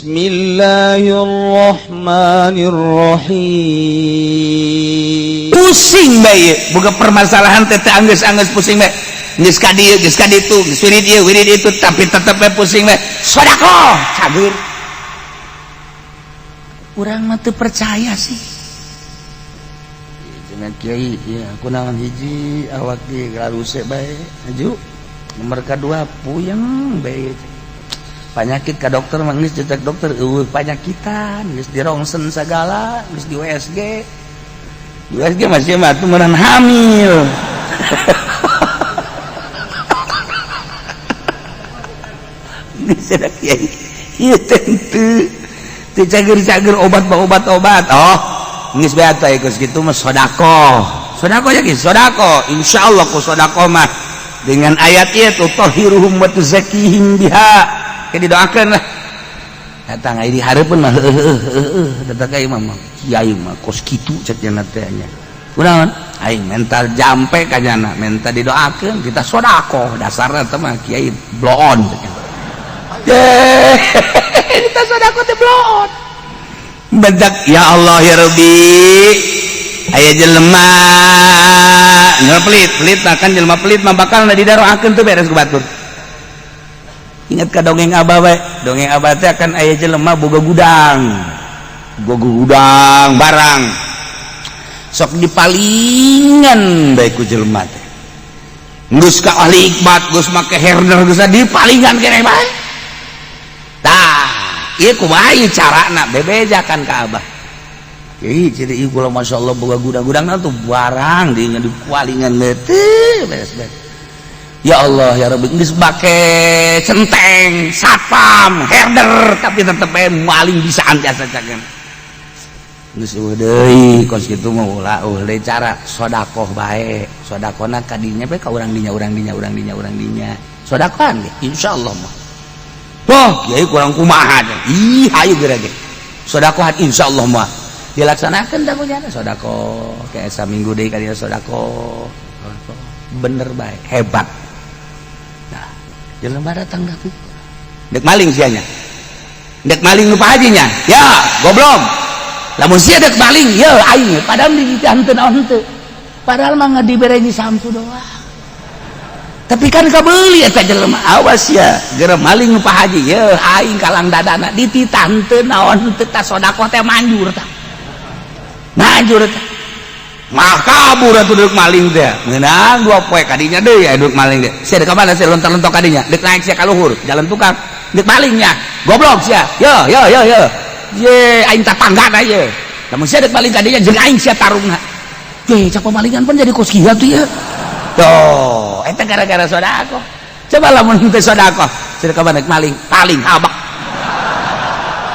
Bismillahirrahmanirrahim. Pusing bae boga permasalahan teh anggeus-anggeus pusing bae. Geus ka dieu, geus ka ditu, geus wirid ieu, wirid itu, tapi tetep bae pusing bae. Sedekah cager. Urang mah teu percaya sih. Cenah kiai, ya kunaon hiji awak di garuse bae. Aju nomor kadua puyeng bae. Penyakit ka dokter mah geus cetek dokter eueuh panyakitan, geus dirongsen sagala, geus di USG. Di USG masih mah atuh meureun hamil. Geus ada kiai. Ieu teh teu teu cager-cager obat obat-obat. Oh, geus bae atuh geus kitu mah sedekah. Sedekah ya geus sedekah. Insyaallah ku sedekah mah dengan ayat ieu tutahhiruhum wa tuzakkihim biha. Ke didoakeun lah. Datang ai di hareupeun mah heueuh datang ka imam kiai mah kos kitu cek nya teh nya. Kunaon? Aing mental jampe ka nyana, menta didoakeun kita sedekah dasarna teh mah kiai bloon cek nya. Kita sedekah teh bloon. Bedak ya Allah ya Rabbi. Aya jelema jelema pelit, pelit mah kan jelema pelit mah bakal didaroakeun teu beres ku batur. Ingat ka dongeng abah bae, dongeng abah teh akan aya jelema boga gudang. Boga gudang barang. Sok dipalingan bae ku jelema teh. Geus ka ahli ikbat, geus make herder geus dipalingan keneh bae. Tah, ieu kumaha ieu carana bebejakan ka abah. Ih, jadi ieu kula masyaallah boga gudang-gudangna tuh barang dinya dipalingan teh beres-beres. Ya Allah ya Rabbi, geus make centeng, satpam, herder tapi tetep bae maling bisaan jasa cagen. Geus eueuh deui kos kitu mah ulah eueuh deui cara sedekah bae. Sedekahna ka dinya bae ka urang dinya urang dinya urang dinya urang dinya. Sedekahan ge insyaallah mah. Wah, kiai kurang kumaha teh. Ih, hayu geura ge. Sedekahan insyaallah mah dilaksanakeun tah kunyana sedekah. Kayak saminggu deui ka dinya sedekah. Bener bae, hebat. Nah, jelema datang dah tuh. Dek maling sianya. Dek maling lupa hajinya. Ya, goblok. Lamun sia dek maling, ya aing padahal di henteu naon henteu. Padahal mah dibere Samsu doang. Tapi kan kabeuli eta jelema. Awas ya, geura maling lupa haji. Ya aing kalang dadana dititah henteu naon henteu tah sedekah teh manjur tah. Manjur tah. Mah kabur atuh deuk maling teh. Meunang dua poe kadinya deui aya deuk maling teh. Sia deuk ka mana sia lontar-lontok kadinya? Deuk naik sia ka luhur, jalan tukang. Deuk malingnya. Goblok sia. Yo yo yo yo. Ye aing tatanggana ye. Lamun sia deuk maling kadinya jeung aing sia tarungna. Ye cak pemalingan pun jadi kos kieu tuh ye. Tuh, eta gara-gara sedekah. Coba lamun teu sedekah, sia deuk ka mana maling, paling habak.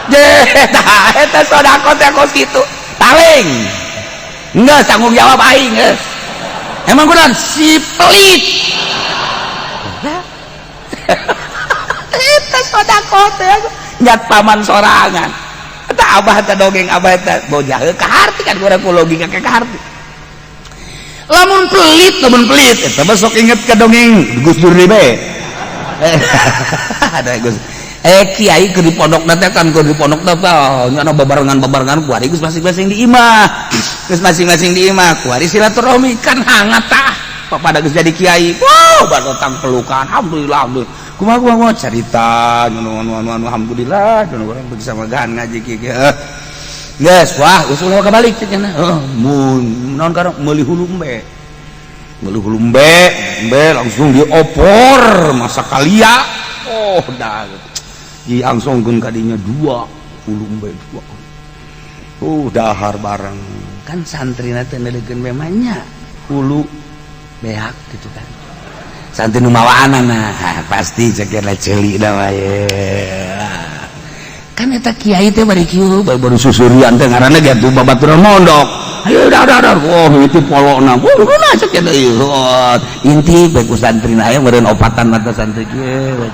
Ye tah eta sedekah teh kos kitu. Paling. Enggak tanggung jawab aing geus. Emang kunaon si pelit. Eta sedekah teh nyat paman sorangan. Eta abah teh dongeng abah teh bojah ka harti kan urang ku logika ka harti. Lamun pelit eta mah sok inget ka dongeng Gus Dur bae. Ada Gus. Kiai keur di pondokna teh kan keur di pondokna teh nyana babarengan-babarengan kuari geus masing-masing di imah. Geus masing-masing di imah kuari silaturahmi kan hangat tah. Pada geus jadi kiai. Wow, batang pelukan. Alhamdulillah, alhamdulillah. Kumaha kumaha carita anu anu anu alhamdulillah anu urang begitu sama gahan ngaji kieu. Geus, wah geus ulah kabalik cek nya. Heuh, mun naon karena meuli hulu embe. Meuli hulu embe, embe langsung diopor masak kalia. Oh, dah. Diangsongkeun kadinya dua hulu embe dua. Dahar bareng. Kan santrina teh neulekeun bae mah nya hulu beak gitu kan. Santri nu mawaanana pasti cek lah ceuli da mah ye. Kan eta kiai teh bari kieu baru susurian teh ngaranna ge atuh babaturan mondok. Ayo udah udah udah. Oh itu polokna. Oh nah cek deui. Oh, inti bae ku santrina aya meureun opatan mata santri kieu.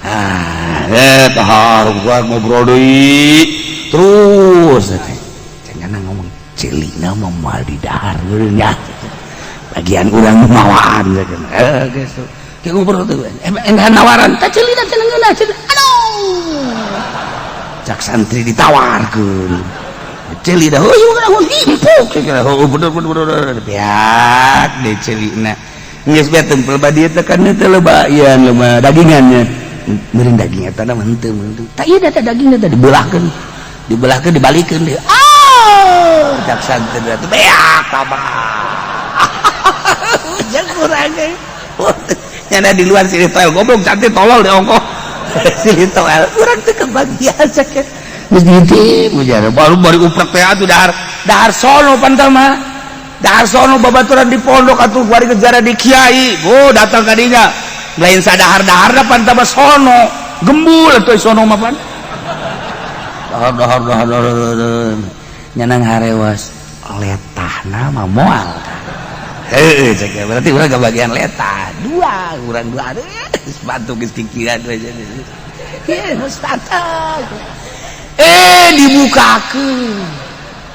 Ah, tahar gua ngobrol deui. Terus teh cenah ngomong ceulina mah moal di dahar meureun nya. Bagian urang mawaan cenah. Geus. Kayak ngobrol tuh. Enggak nawaran, tah ceulina cenah ngeunah cenah. Aduh. Cak santri ditawarkeun. Ceuli dah, oh himpuk cek, oh bener bener bener. Beak deh celina. Geus beak tempel ba dieu teh kan teh loba ieu loba dagingannya. Meureun daging eta mah henteu henteu. Tah ieu teh dagingna teh dibelahkeun. Dibelahkeun dibalikeun deui. Ah, cak santri teh beak tabah. Ujang kurang ge. Nyana di luar sini toel goblok cantik tolol di ongkoh. Sini toel urang teh kebagian cek. Geus ngintip ujar baru bari uprek teh atuh dahar dahar sono pantal mah. Dahar sono babaturan di pondok atuh bari kejar di kiai. Oh datang ka dinya. Lain sadahar-daharna pantal mah sono. Gembul atuh sono mah pan. Dahar dahar dahar dahar. Nyanang harewas letahna mah moal. Heeh cek berarti urang kebagian letah. Dua urang dua sepatu geus kikiran we. Ieu geus patah. Dibukakeun.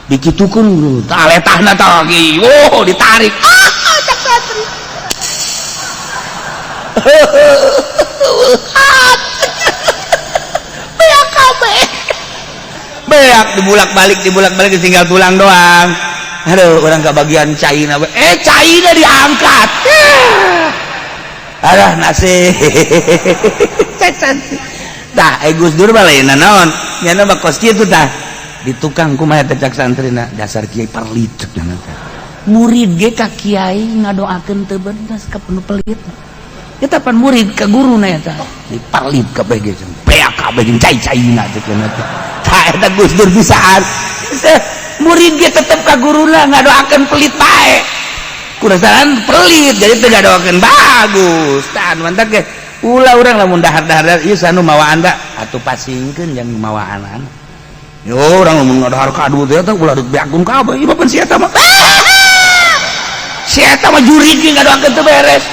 Dikitukeun tah letahna tah lagi. Oh, ditarik. Ah, cak santri. Beak kabeh. Beak dibulak-balik tinggal tulang doang. Aduh, orang kebagian caina. Caina diangkat. Aduh, nasib. Tah, Gus Dur mah lain naon. Nyana mah kos kitu tah. Di tukang kumaha teh cak santrina, dasar kiai perlit cek nyana teh. Murid ge ka kiai ngadoakeun teu bener ka penuh pelit. Eta pan murid ka guruna eta. Di perlit kabeh ge beak kabeh jeung cai-caina cek nyana teh. Tah eta Gus Dur bisaan. Murid ge tetep ka guruna ngadoakeun pelit bae. Kurasaran pelit jadi teu ngadoakeun bagus. Tah mantak ge ulah urang lamun dahar-dahar ieu sanu mawaan da atuh pasingkeun jeung mawaan. Yo urang lamun ngadahar kadu teh teh ulah dibeakkeun kabeh ieu mah si eta mah. Si eta mah jurig ge ngadoakeun teu beres.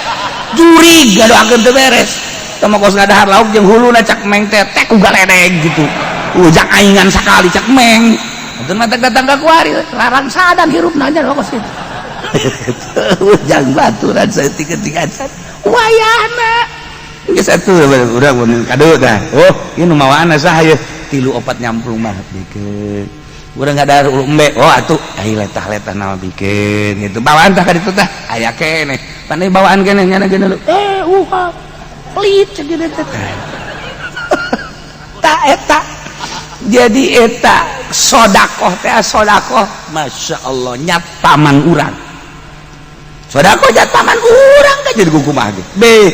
Jurig ngadoakeun teu beres. Tah mah kos ngadahar lauk jeung huluna cak meng teh teh ku galedeg gitu. Ujang aingan sakali cak meng. Itu mata datang ke kuari larang sadan hirup nanya kos itu. Ujang baturan saeutik-eutik acan wayahna. Geus atuh urang mun kadu tah. Oh, ieu nu mawaanna saha ieu? 3 4 nyamplung mah bikeun. Urang ngadahar ulu embe. Oh atuh ai letah-letah naon bikeun gitu. Bawaan tah ka ditu tah aya keneh. Pan bawaan keneh nyana geuna uha. Pelit cek geuneun teh. Ta eta. Jadi eta sodakoh teh sodakoh Masya Allah nyat paman urang sodakoh nyat paman urang kan jadi kumaha ge be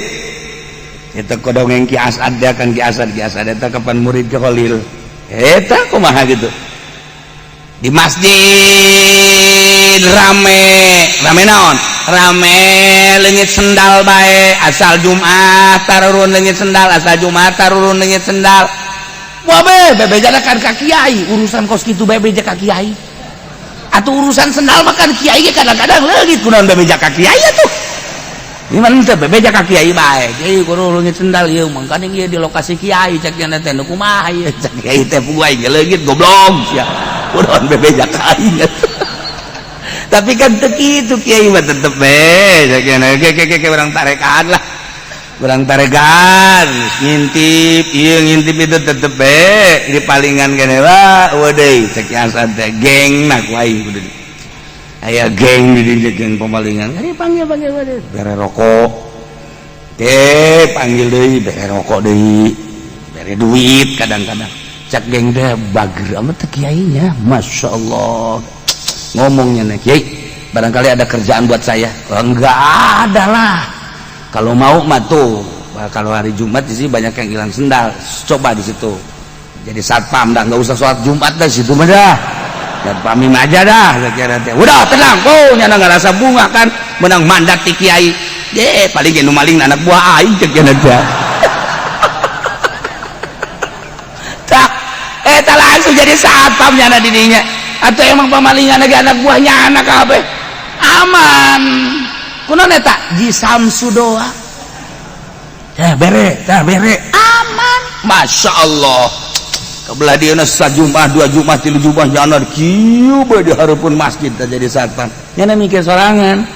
eta kodongeng Ki Asad dia kan Ki Asad eta kapan murid ke Khalil eta kumaha gitu di masjid rame rame naon rame leungit sendal bae asal Jumat tarurun leungit sendal asal Jumat tarurun leungit sendal. Wah be, bebejana kan ka kiai, urusan kos kitu bebeja ka kiai. Atuh urusan sendal mah kan kiai ge kadang-kadang leungit kunaon bebeja ka kiai atuh. Gimana teh bebeja ka kiai bae. Kiai kudu leungit sendal ieu mangkaning ieu di lokasi kiai cek nya teh nu kumaha ieu cek kiai teh puguh aing leungit goblok sia. Kunaon bebeja ka aing atuh. Tapi kan teu kitu kiai mah tetep be cek nya ge ge urang tarekan lah. Kurang taregan ngintip ieu ngintip itu tetep be di palingan kene wa eueuh deui cek Asad teh geng na ku aing kudu aya geng di dieu geng pemalingan ari panggil panggil bere rokok teh panggil deui bere rokok deui bere duit kadang-kadang cek geng teh bager amat teh kiainya Masya Allah ngomongnya nih kiai barangkali ada kerjaan buat saya. Enggak ada lah. Kalau mau mah tuh, kalau hari Jumat di sini banyak yang hilang sendal, coba di situ. Jadi satpam dah, nggak usah sholat Jumat dah situ mah dah. Satpam aja dah, kira teh. Udah tenang, oh nyana nggak rasa bunga kan, menang mandat ti kiai. Ye, paling nu maling anak buah aing cek nya teh. Tak, eta langsung jadi satpam nyana di dinya. Atau emang pamalingan lagi anak buahnya anak kabeh. Aman. Kunaon eta? Ji Samsu doa. Tah bere, tah bere. Aman. Masya Allah. Kebelah dia sajumpah, dua jumpah, tilu jumpah, nyana kieu bae di hareupeun masjid teh jadi satpam. Nyana mikir sorangan.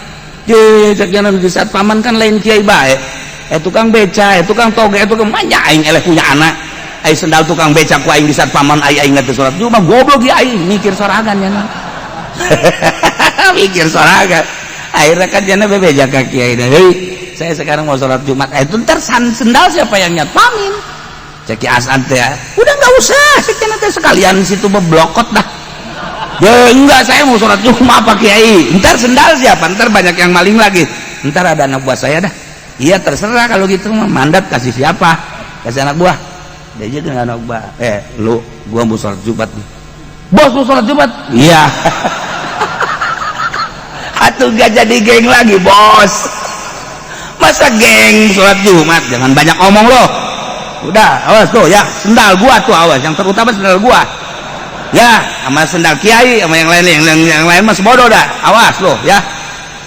Ye, cek nyana di satpaman kan lain kiai bae. Tukang beca, tukang toge, tukang manya aing eleh punya anak. Ai sendal tukang becak ku aing di satpaman ai aing teu salat Jumat goblok ya aing mikir sorangan nya. Mikir sorangan. Akhirnya kan jana bebeja ka kiai. Hei, saya sekarang mau sholat Jumat. Itu ntar sendal siapa yang nyatpamin? Cek Ki Asad teh ya. Udah enggak usah, cek teh sekalian situ beblokot dah. Ya enggak, saya mau sholat Jumat Pak Kiai. Ntar sendal siapa? Ntar banyak yang maling lagi. Ntar ada anak buah saya dah. Iya terserah kalau gitu mah mandat kasih siapa? Kasih anak buah. Dia aja dengan anak buah. Lu, gua mau sholat Jumat nih. Bos mau sholat Jumat? Iya. Atuh gak jadi geng lagi bos. Masa geng sholat Jumat? Jangan banyak omong loh. Udah, awas tuh ya, sendal gua tuh awas. Yang terutama sendal gua. Ya, sama sendal kiai, sama yang lain, yang lain mas bodoh dah. Awas loh ya.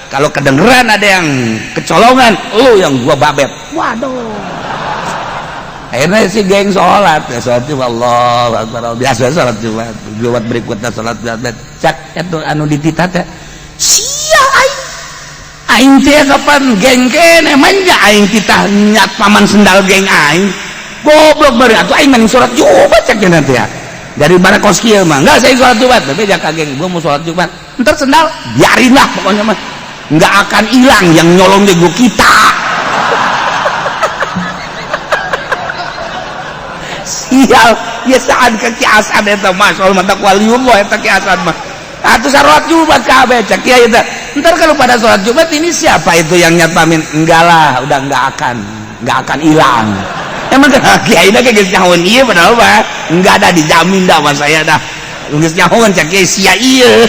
Kalau kedengeran ada yang kecolongan, lu yang gua babet. Waduh. Akhirnya si geng sholat, ya sholat Jumat, Allahu Akbar. Biasa sholat Jumat. Jumat berikutnya sholat Jumat. Cak itu anu ditita teh. Sia aing. Aing teh kapan geng kene manja aing titah nyat paman sendal geng aing. Goblok bari atuh aing mending sholat Jumat cak nanti ya. Dari barakos kieu mah enggak saya sholat Jumat, tapi jaka geng gua mau sholat Jumat. Entar sendal biarin lah pokoknya mah. Enggak akan hilang yang nyolong gua kita. Sial, ya saat ke Ki Asad eta mah soal mata waliullah eta Ki Asad mah. Atuh salat Jumat kabeh cak kiai eta. Entar kalau pada sholat Jumat ini siapa itu yang nyatpamin? Enggak lah, udah enggak akan hilang. Emang kiai dah geus nyahoan ieu padahal mah enggak ada dijamin dah sama saya dah. Geus nyahoan cak kiai sia ieu.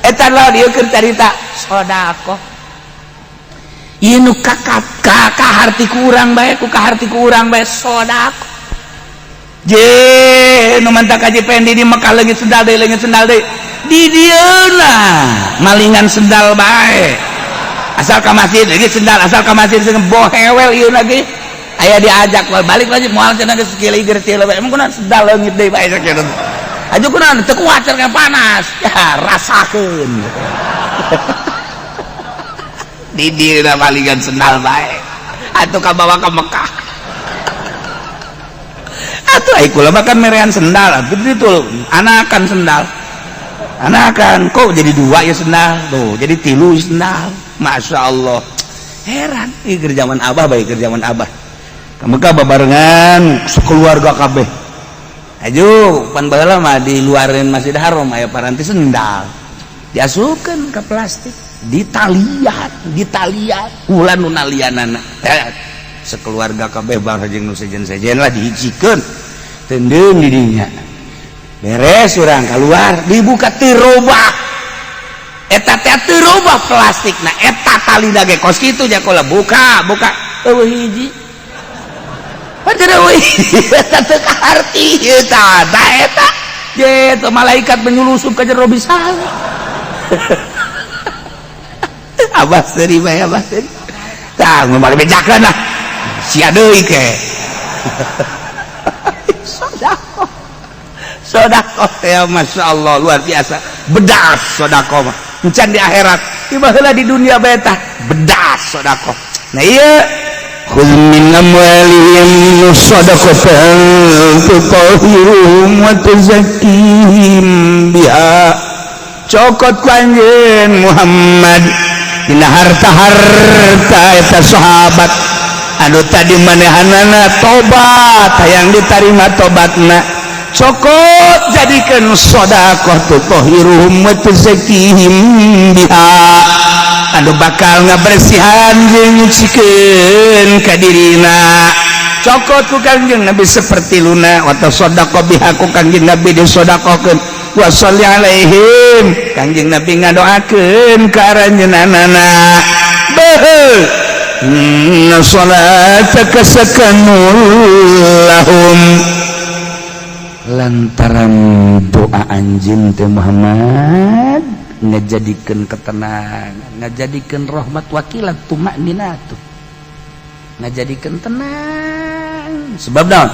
Eta lawan ieu keur carita sedekah. Ieu nu kaharti ku urang bae, ku kaharti ku urang bae sedekah. Je nu mantak Haji Pendi di Mekah leungit sendal deui, leungit sendal deui. Di dieuna malingan sendal bae. Asal ka masjid leungit sendal, asal ka masjid bohewel ieu lagi. Aya diajak balik lagi moal cenah geus kieu teh bae. Emang kunaon sendal leungit deui bae sakitu. Aju kunaon teu kuat cenah panas. Ya rasakeun. Di dieuna malingan sendal bae. Atuh kabawa ka Mekah. Atuh ai kula mah kan merean sendal, atuh ditul anakan sendal. Anakan kok jadi dua ya sendal, tuh jadi tilu sendal. Masya Allah. Heran, ieu keur zaman abah bae, keur zaman abah. Ka Mekah babarengan sekeluarga kabeh. Aju pan baheula mah di luareun Masjid Haram aya paranti sendal. Diasupkeun ka plastik, ditalian, ditalian, ulah nu nalianana. Sekeluarga kabeh bareng jeung nu sejen-sejen lah dihijikeun. Tendeun di dinya. Beres urang keluar, dibuka teu robah. Eta teh teu robah plastikna, eta talina ge kos kitu nya kola buka, buka eueuh hiji. Padahal eueuh eta teu kaharti eta, da eta. Je teu malaikat menyulusup ka jero bisa. Abah seuri bae, abah seuri. Tah mun bari bejakeun lah. Sia deui ke. Sedekah. Sedekah ya Masya Allah luar biasa. Bedas sedekah mah. Encan di akhirat, ieu baheula di dunia bae tah bedas sedekah. Nah ieu khudz min amwalihim shadaqatan tutahhiruhum wa tuzakkihim biha. Cokot ku anjeun Muhammad dina harta-harta eta sahabat anu tadi manehanana tobat hayang ditarima tobatna, cokot jadikeun sedekah tutahhiruhum wa tuzakkihim biha, anu bakal ngabersihan jeung nyucikeun ka dirina. Cokot ku Kangjeng Nabi seperti luna wa tasaddaqo biha, ku Kangjeng Nabi disedekahkeun, wa sholli alaihim, Kangjeng Nabi ngadoakeun ka aranjeunana. Beuh, inna salataka sakanul lahum, lantaran doa anjeun teh Muhammad ngajadikeun ketenangan, ngajadikeun rahmat wakilat tumakninatu, ngajadikeun tenang. Sebab naon?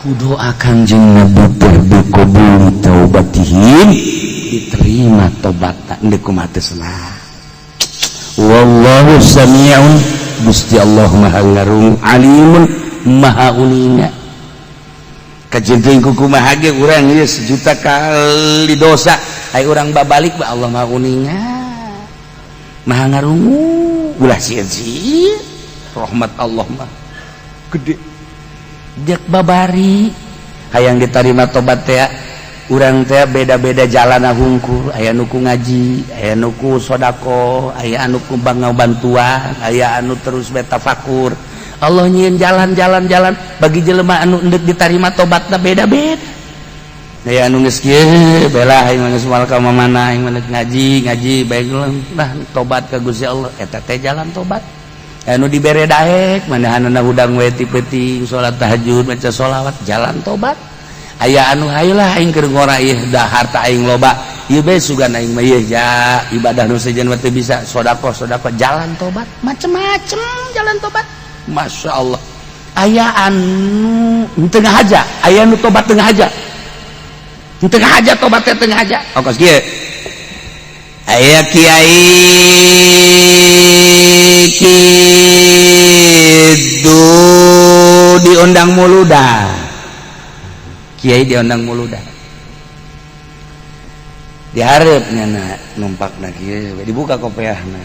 Ku doa Kangjeng Nabi teh biqabuli taubatihim, diterima tobatna deuk kumaha teu senang. Wallahu sami'un Gusti Allah Maha ngarungu, alimun Maha uninga. Kajenting kumaha ge urang ieu sejuta kali dosa, ai urang babalik ba Allah Maha uninga, Maha ngarungu. Ulah sieun-sieun, rahmat Allah mah gede. Jek babari hayang ditarima tobat teh urang teh beda-beda jalan hungkul, aya nu ku ngaji, aya nu ku sodako, aya anu ku bangga bantuan, aya anu terus betafakur. Allah nyieun jalan-jalan-jalan bagi jelema anu endek ditarima tobatna beda-beda. Aya anu geus kieu bela aing mah geus moal ka mana, aing mah ngaji ngaji bae lah tobat ka Gusti Allah, eta teh jalan tobat. Anu dibere daek manahanana hudang we ti peuting salat tahajud maca sholawat jalan tobat. Aya anu hayulah aing keur ngora ieu da harta aing loba ieu bae sugan aing mah ieu ja ibadah nu sejen mah teu bisa sedekah sedekah jalan tobat, macem-macem jalan tobat. Masya Allah. Aya anu tengah aja, aya anu tobat tengah aja, tengah aja tobat teh tengah aja. Oh kos kieu aya kiai kitu diundang muludan, kiai diundang muludan, diharapnya na numpakna kieu dibuka kopeahna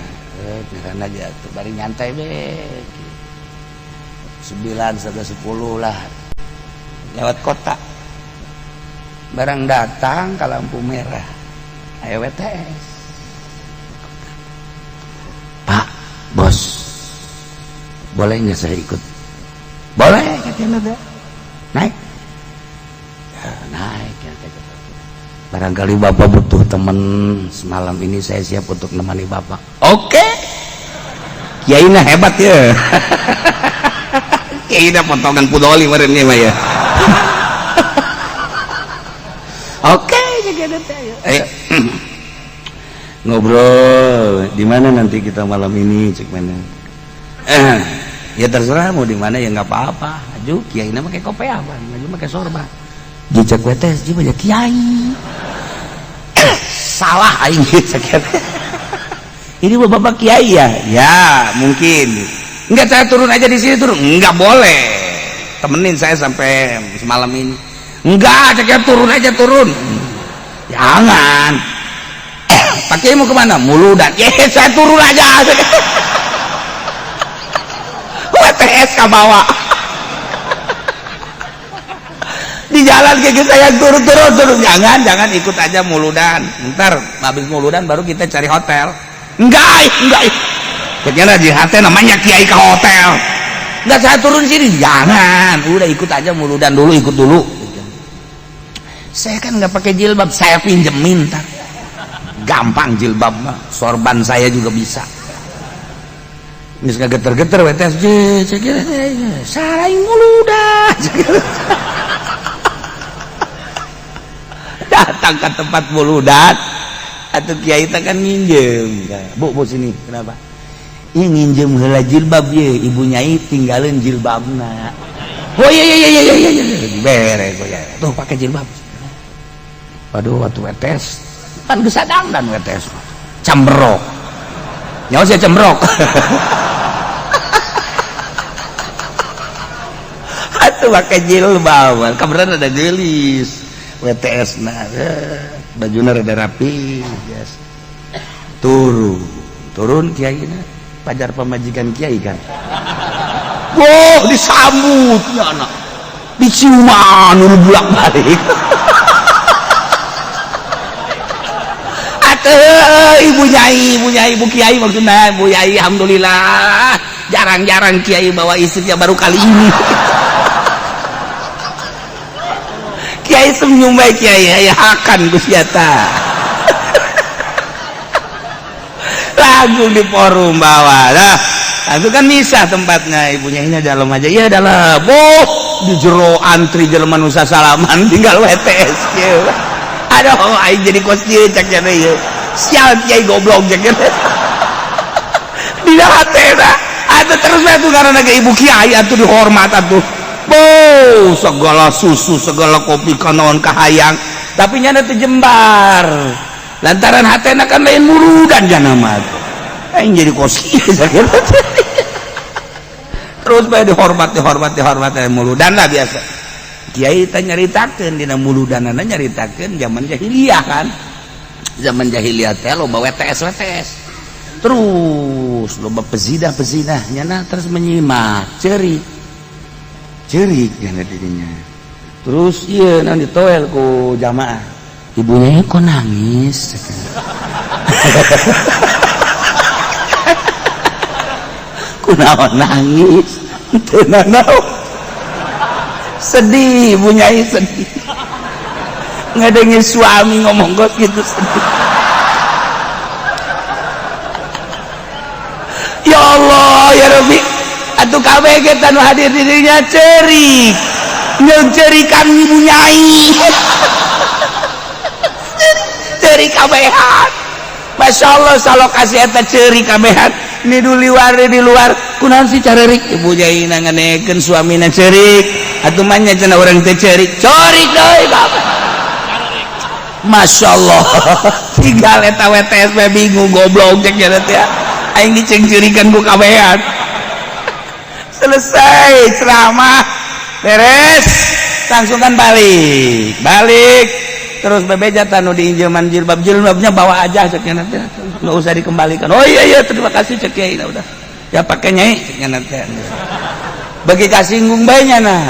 karena jatuh bari nyantai be 9 sampai 10 lah lewat kota, barang datang ke lampu merah ayo WTS, Pak Bos boleh nggak saya ikut? Boleh katanya, naik ya, naik ya, barangkali bapak butuh teman semalam ini, saya siap untuk nemani bapak. Oke, kiai nah hebat ya. Kiai nah potongan pudoli meureun mah ya. Oke, ayo ngobrol di mana nanti kita malam ini, cek mana? Ya terserah mau di mana ya nggak apa-apa. Aju kiai na pakai kopiah, aju pakai sorban. Jejak WTS jiwa ya kiai. Salah aing cek. Ini bapak kiai ya? Ya, mungkin. Enggak, saya turun aja di sini turun. Enggak boleh. Temenin saya sampai semalam ini. Enggak, cek turun aja turun. Jangan. Pak Kiai mau kemana? Muludan. Ya, saya turun aja. WTS ke bawah. Di jalan kayak saya turun-turun turun. Jangan, jangan ikut aja muludan. Ntar habis muludan baru kita cari hotel. Enggak, enggak. Kayaknya di hotel namanya kiai ke hotel. Enggak, saya turun sini. Jangan, udah ikut aja muludan dulu, ikut dulu. Saya kan nggak pakai jilbab, saya pinjemin ntar. Gampang jilbab mah, sorban saya juga bisa. Geus geter-geter WTS, sarai muludan. Datang ke tempat muludan, atau kiai teh kan nginjem. Bu, bu sini, kenapa? Ini nginjem heula jilbab ye, ibu nyai tinggalin jilbabna. Oh iya iya iya iya iya, beres ya. Tuh pakai jilbab. Waduh, waktu WTS kan geus sadang dan WTS. Cembrok. Nyawa saya cembrok. Atuh pakai jilbab. Kebetulan ada gelis. WTS nah, bajunya rada rapi, yes. Turun, turun kiai na, pajar pamajikan kiai kan. Wah, disambut ya anak, diciuman nu bolak-balik. Atuh, ibu nyai, ibu nyai, ibu kiai maksudnya, ibu nyai, alhamdulillah. Jarang-jarang kiai bawa istrinya, baru kali ini. Kiai senyum baik kiai, ya hakan Gusti eta. Langsung di forum bawah. Nah, itu kan misah tempatnya, ibunya ini dalam aja. Iya dalam. Oh, di jero antri jelema nu sasalaman tinggal WTS kieu. Aduh, aing jadi kos kieu cak jane ieu. Sial kiai goblok cak jane. Dina hatena. Atuh terus bae tuh karena ke ibu kiai atuh dihormat atuh. Boh, segala susu, segala kopi kanaon kahayang, tapi nyana teu jembar. Lantaran hatena kan lain murudan jana mah. Aing jadi kos kieu sakit. Terus bae dihormat dihormat dihormat muludan lah biasa. Kiai teh nyaritakeun dina muludanana, nyaritakeun zaman jahiliyah kan. Zaman jahiliyah teh loba WTS WTS. Terus loba pezidah-pezidah nyana terus menyimak, ceurik. Ceurik nyana dirinya. Terus ieu naon ditoel ku jamaah. Ibunya kok nangis? Kunaon nangis? Teu nanaon. Sedih, ibu nyai sedih. Ngadengin suami ngomong kos gitu sedih. Ya Allah, ya Rabbi. Atuh kabeh ge tanu hadir dirinya ceurik. Nyeung ceurikan ibu nyai. Ceurik kabehan. Masya Allah salokasi eta ceurik kabehan. Ni luar di luar kunaon sih carerik ibu nyai nanganekeun suamina ceurik. Atuh mah nya cenah urang teh ceurik. Ceurik deui bapak. Masya Allah. Tinggal eta WTS we bingung goblok cek nya teh. Aing dicengcurikan ku kabehan. Selesai ceramah beres langsung kan balik. Balik terus bebeja tanu diinjeman jilbab, jilbabnya bawa aja cek nya teh. Enggak usah dikembalikan. Oh iya iya terima kasih cek kiai udah. Ya pakai nyai cek nya teh. Bagi kasinggung bae nya nah.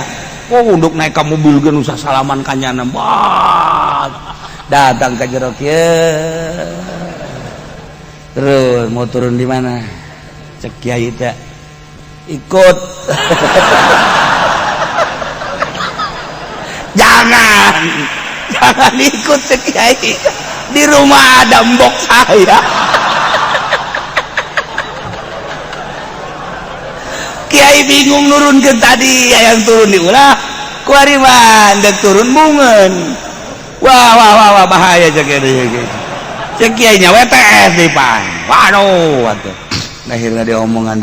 Oh untuk naik ka mobil ge usah salaman ka nyana. Wah. Datang ke jero kieu. Terus mau turun di mana? Cek kiai teh. Ikut. Jangan. Jangan ikut cek kiai. Di rumah ada mbok saya. Kiai bingung nurun ke tadi, yang turun di ulah kuari mah dek turun bungeun. Wah wah wah wah bahaya cek kiai. Cek kiai nya WTS di pan. Waduh atuh. Akhirnya dia omongan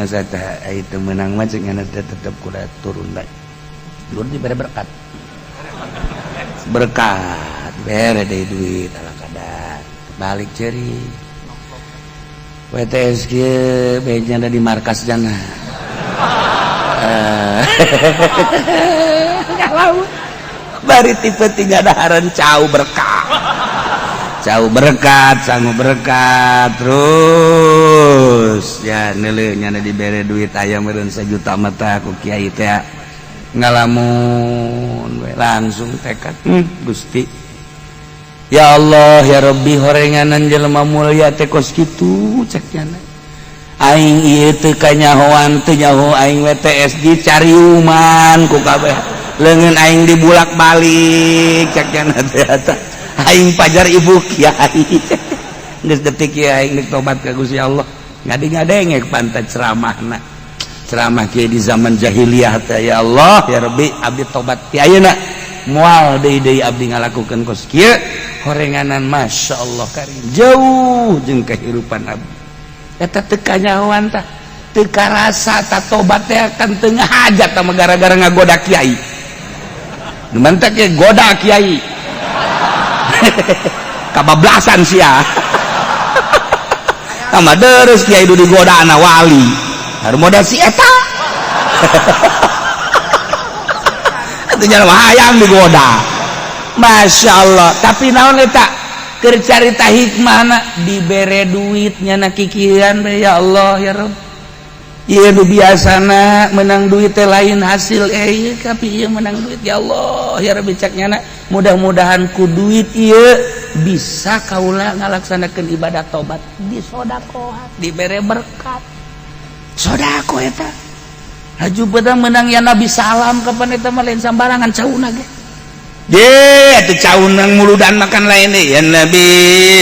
saya teh itu menang mah cek nya teh tetep kudu turun bae. Turun dibere berkat. Berkat bere deui duit ala kadar. Balik ceri. WTS kieu beja ada di markas jana. Bari tipe tiga daharan cau berkat. Cau berkat, sangu berkat terus ya neuleuh nyana dibere duit aya meureun sajuta mata ku kiai teh ngalamun we langsung tekad Gusti. Ya Allah ya Rabbi horenganan jelema mulia teh kos kitu cek nyana. Aing ieu teu kanyahoan teu nyaho aing WTS dicariuman ku kabeh. Leungeun aing dibulak-balik cek nyana teh eta. Aing pajar ibu kiai. Geus detik kieu aing deuk tobat ka Gusti Allah. Ngadi-ngadengek pantat ceramahna. Ceramah kieu di zaman jahiliyah teh ya Allah ya Rabbi abdi tobat ti ayeuna. Moal deui-deui abdi ngalakukeun kos kieu. Horenganan Masya Allah karim jauh jeung kehidupan abdi eta teu kanyahoan tah teu karasa ta tobat teh kan teu ngahajat tah gara-gara ngagoda kiai nu mantak ge goda kiai kabablasan sia tah deres kiai du digoda ana wali harum modal si eta atuh nya hayang digoda. Masya Allah, tapi naon eta keur carita hikmahna dibere duitnya na kikian ya Allah ya Rabb. Ieu nu biasana menang duit teh lain hasil ieu tapi ieu menang duit ya Allah ya Rabbi cak nyana mudah-mudahan ku duit ieu bisa kaula ngalaksanakeun ibadah tobat disodakohan dibere berkat. Sodako eta. Haju bedang menang ya Nabi salam kapan eta mah lain sambarangan cauna ge. Ye, atuh caunang muludan makan lain deh. Ya Nabi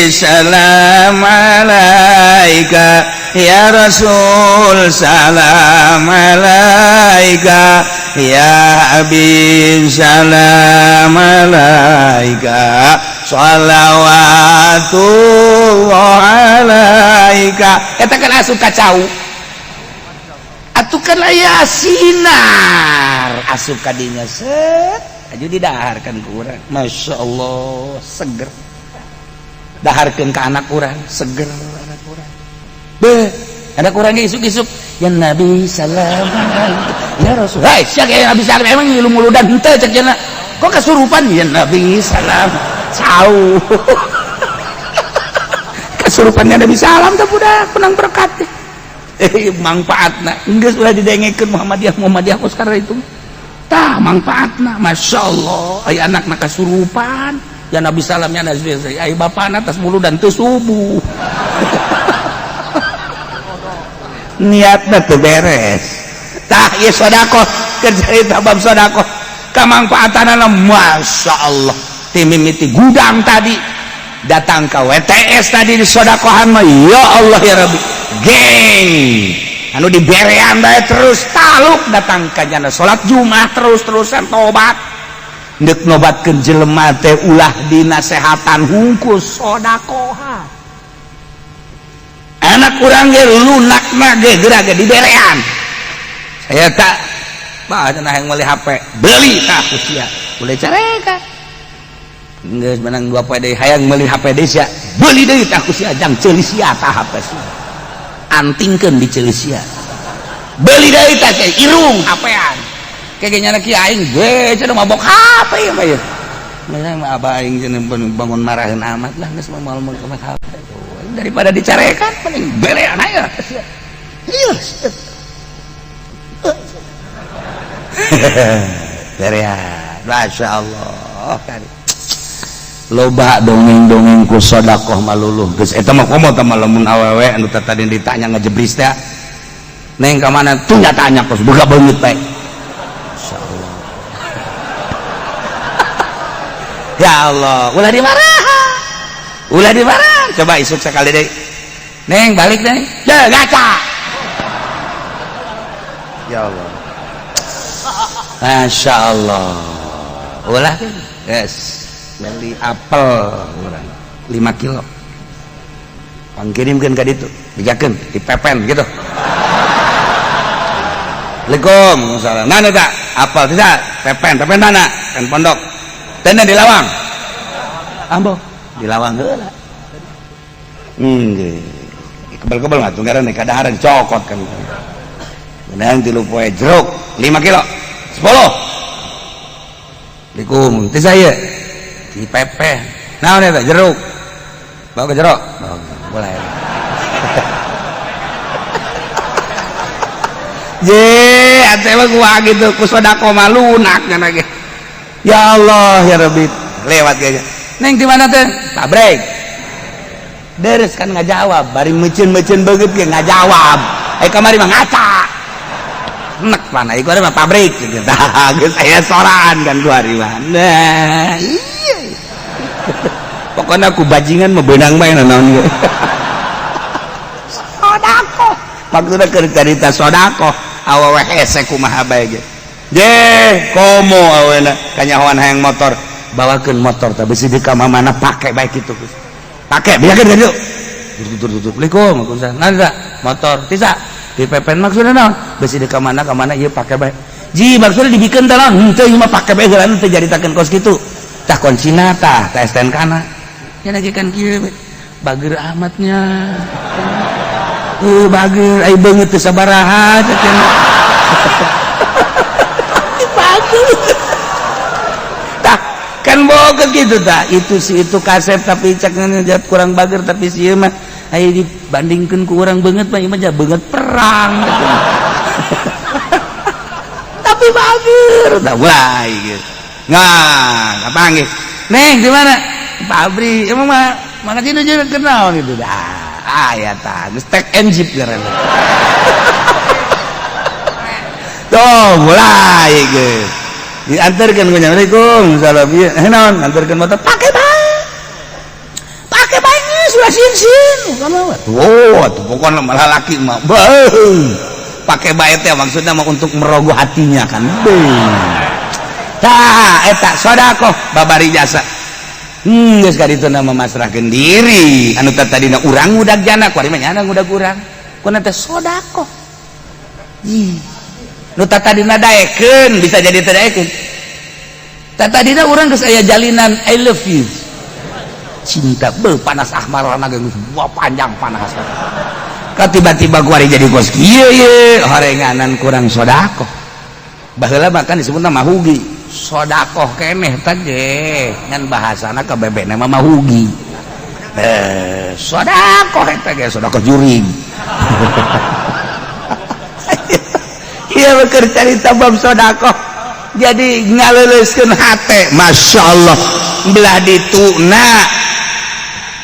salam alaika, ya Rasul salam alaika, ya Habib salam alaika, shalawatullah alaika. Eta kan asup ka cau. Atuh kan aya sinar asup ka dinya set. Aju didaharkan ke urang, Masya Allah seger. Daharkan ke anak urang, seger anak urang. Be, Ada kurangnya isuk-isuk ya Nabi salam ya Rasul. Hei, sia ya Nabi salam emang ngilu muludan henteu cek cenah. Kok kesurupan ya Nabi salam. Sau. Kesurupannya Nabi salam teh budak menang berkat. Manfaatna geus ulah didengekeun Muhammadiyah Muhammadiyah kos karena itu. Tah manfaatna masyaallah aya anakna kasurupan ya Nabi salam ya Nabi aya bapana tas muludan teu subuh. Niatna teu beres. Tah ieu sedekah keur carita bab sedekah kamangfaatanana masyaallah ti mimiti gudang tadi datang ka WTS tadi di sodakohan mah ya Allah ya Rabbi geng anu diberean bae terus taluk datang ka jana salat Jumat terus-terusan tobat deuk nobatkeun jelema teh ulah dinasehatan hungkul sodakohan anak urang ge lunakna ge geura ge diberean saya tak bah cenah hayang meuli HP beli tah ku sia boleh carekan geus menang 2 poe deui hayang meuli HP deui sia beli deui tah ku sia jang ceuli sia tah HP sia antingkeun di ceuli sia beli deui tah sia irung HP-an kege nyana kieu aing ge cenah mabok HP ieu mah ieu mah abah aing cenah bangun maraheun amat lah geus moal meuli HP daripada dicarekan mending berean aya ieu berean masyaallah loba dongeng-dongeng ku sedekah maluluh geus eta mah komo teh lamun awewe anu tadi ditanya ngejebris teh neng ka mana tuh tanya kos boga beungeut bae insyaallah ya Allah ulah dimarah ulah dimarah coba isuk sekali deui neng balik neng ya ngaca ya Allah Masya Allah ulah yes beli apel urang 5 kilo pangkirimkeun ka ditu dijakeun dipepen gitu Assalamualaikum salam mana tak apel tidak pepen pepen mana pen pondok tenda di lawang ambo di lawang heula nggih kebel-kebel mah tunggaran kadaharan cokot kan menang 3 poe jeruk 5 kilo 10 Assalamualaikum teh saya di pepe naon eta jeruk bawa ke jeruk boleh je atuh mah gua gitu ku sedekah mah lunak nya ge ya Allah ya Rabbi lewat ge neng di mana teh pabrik deres kan ngajawab bari meuceun-meuceun beungeut ge ngajawab eh kamari mah ngaca nek mana ieu mah pabrik gitu tah geus aya soraan kan dua hari mah nah iya pokoknya aku bajingan mah beunang bae naon ge sedekah maksudna keur carita sedekah awewe hese kumaha bae ge je komo awena kanyahoan hayang motor bawakeun motor teh bisi di ka mana pake bae kitu pake biarkeun ka dieu tutur Assalamualaikum waalaikumsalam motor tisa di pepen maksudna naon bisi di ka mana ieu pake bae ji maksudna dibikeun teh naon henteu ieu mah pake bae heula teu jaritakeun kos kitu tah kuncina tah tah STNK na nya lagi kan kieu bager amatnya bager ai beungeut teu sabaraha cek bager tah kan boga gitu tah itu si itu kasep tapi cek jat kurang bager tapi si ieu mah ai dibandingkeun ku urang beungeut mah ieu mah beungeut perang tapi bager tah mulai gitu nah kapanggih neng di mana pabrik emang mah mana kitu jeung kenal gitu dah aya tah geus tek and jeep ngaranna tuh mulai geus diantarkeun ku Assalamualaikum salam ieu naon antarkeun motor pake bae pake bae geus ulah sin-sin oh atuh pokona malah laki mah beuh pake bae teh maksudna mah untuk merogoh hatinya kan beuh tah eta sedekah babari jasa geus ka ditu na memasrahkeun diri anu tadina urang ngudag jana kuari mah nyana ngudag urang kuna teh sedekah ih nu tadina daekeun bisa jadi teu daekeun tadina urang geus aya jalinan I love you cinta beuh panas ahmarana geus buah panjang panas Ka tiba-tiba kuari jadi kos kieu ye horenganan kurang sedekah. Baheula bahkan disebutna mahugi. Sedekah keneh teh ge ngan bahasana ka bebekna mah mahugi. Sedekah eta ge sedekah jurig. Ieu keur carita bab sedekah. Jadi ngaleuleuskeun hate, Masya Allah belah dituna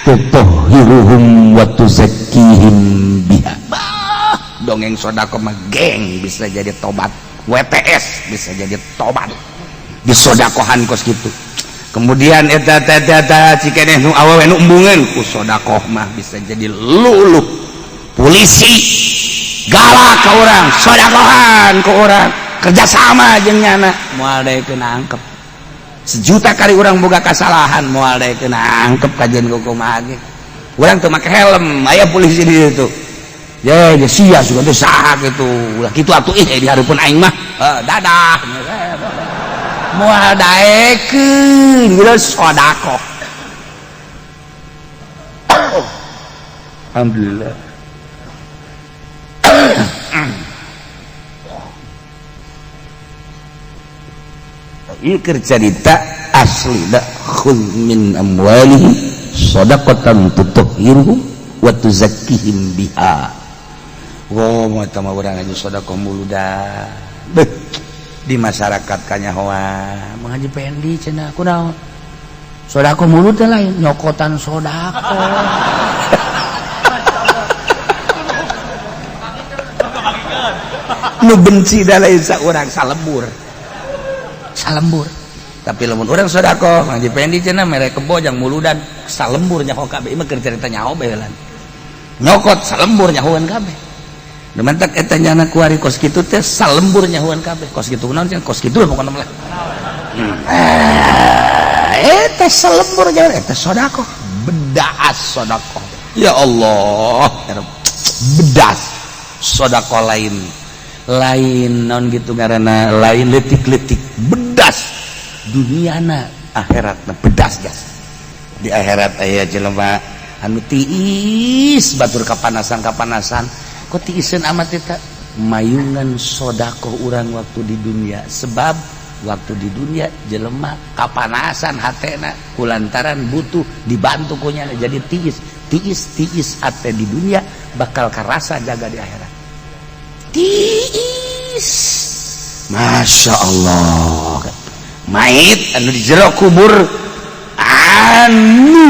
tutahhiruhum wa tuzakkihim biha. Bah, dongeng sedekah mah geng bisa jadi tobat, WTS bisa jadi tobat disodakohan kos gitu. Kemudian eta eta cikeneh nu awewe nu embungeun ku sodakoh mah bisa jadi luluh. Polisi galak ke orang, sodakohan ke orang, kerjasama jeung nyana moal daekeun angkep. Sejuta kali orang boga kesalahan moal daekeun angkep kajian kumaha ge. Urang teu make helm, aya polisi di ditu. Ya, ya sia sugan teh saha kitu. Ulah kitu atuh ih di hareupeun aing mah. Dadah. Moal daekeun geus sedekah. Alhamdulillah. Ieu keur carita asli da khudz min amwalihim shadaqatan tutahhiruhum wa tuzakkihim biha. Wah, eta mah urang aju sedekah muludan. Beuh, di masyarakat kanyahoan Mang Haji Pendi cenah kunaon? Sedekah mulut teh lain nyokotan sedekah. Nu benci da lain saurang salembur. Salembur. Tapi lamun urang sedekah Mang Haji Pendi cenah mere kebo jang muludan salembur nyaho kabeh. Ieu mah keur carita nyaho bae heula. Nyokot salembur nyahoan kabeh. Nu mantak eta nyana kuari kos kitu teh salembur nyahoan kabeh. Kos kitu naon cenah? Kos kitu pokona mah. Eta salembur nyahoan eta sedekah. Bedas sedekah. Ya Allah, bedas sedekah lain. Lain naon gitu ngaranna, lain leutik-leutik, bedas duniana akhiratna bedas jas. Di akhirat aya jelema anu tiis batur kapanasan-kapanasan. Kok tiiseun amat eta mayungan sedekah urang waktu di dunia, sebab waktu di dunia jelema kapanasan hatena kulantaran butuh dibantu ku nyana jadi tiis tiis tiis hate di dunia bakal karasa jaga di akhirat. Tiis Masya Allah mait anu di jero kubur anu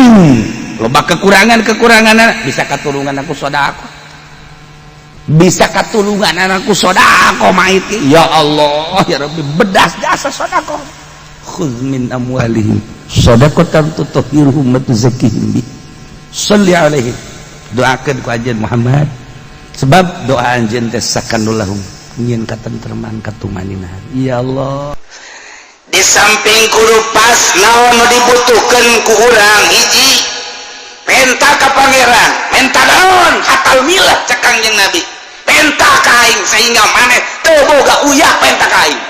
loba kekurangan-kekurangan bisa katulungan aku sedekah, bisa katulungan anakku sedekah mait. Ya Allah ya Rabbi bedas jasa sedekah. Khudz min amwalihim shadaqatan tutahhiruhum wa tuzakkihim bi. Shalli alaihi. Doakeun ku anjeun Muhammad. Sebab doa anjeun teh sakanul lahum nyieun katentreman katumaninahan. Ya Allah. Di samping kudu pas naon nu dibutuhkeun ku urang hiji penta ka pangeran, menta naon hatal milah cek Kangjeng Nabi. Penta ka aing sehingga maneh teu boga uyah penta ka aing.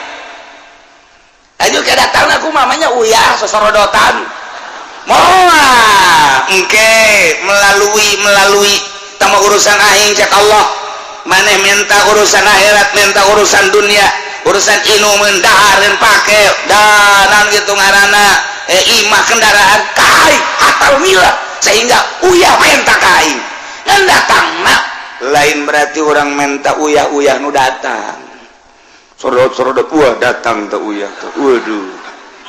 Aju ke datang aku mamanya uyah sosorodotan. Moal engke melalui tama urusan aing cek Allah. Maneh minta urusan akhirat, minta urusan dunia, urusan inumeun dahareun pake danan gitu ngaranna imah kendaraan kai hatal milah sehingga uyah menta ka aing. Ngan datangna lain berarti orang menta uyah-uyah nu datang. Sorodot-sorodot wah datang teh uyah teh. Waduh.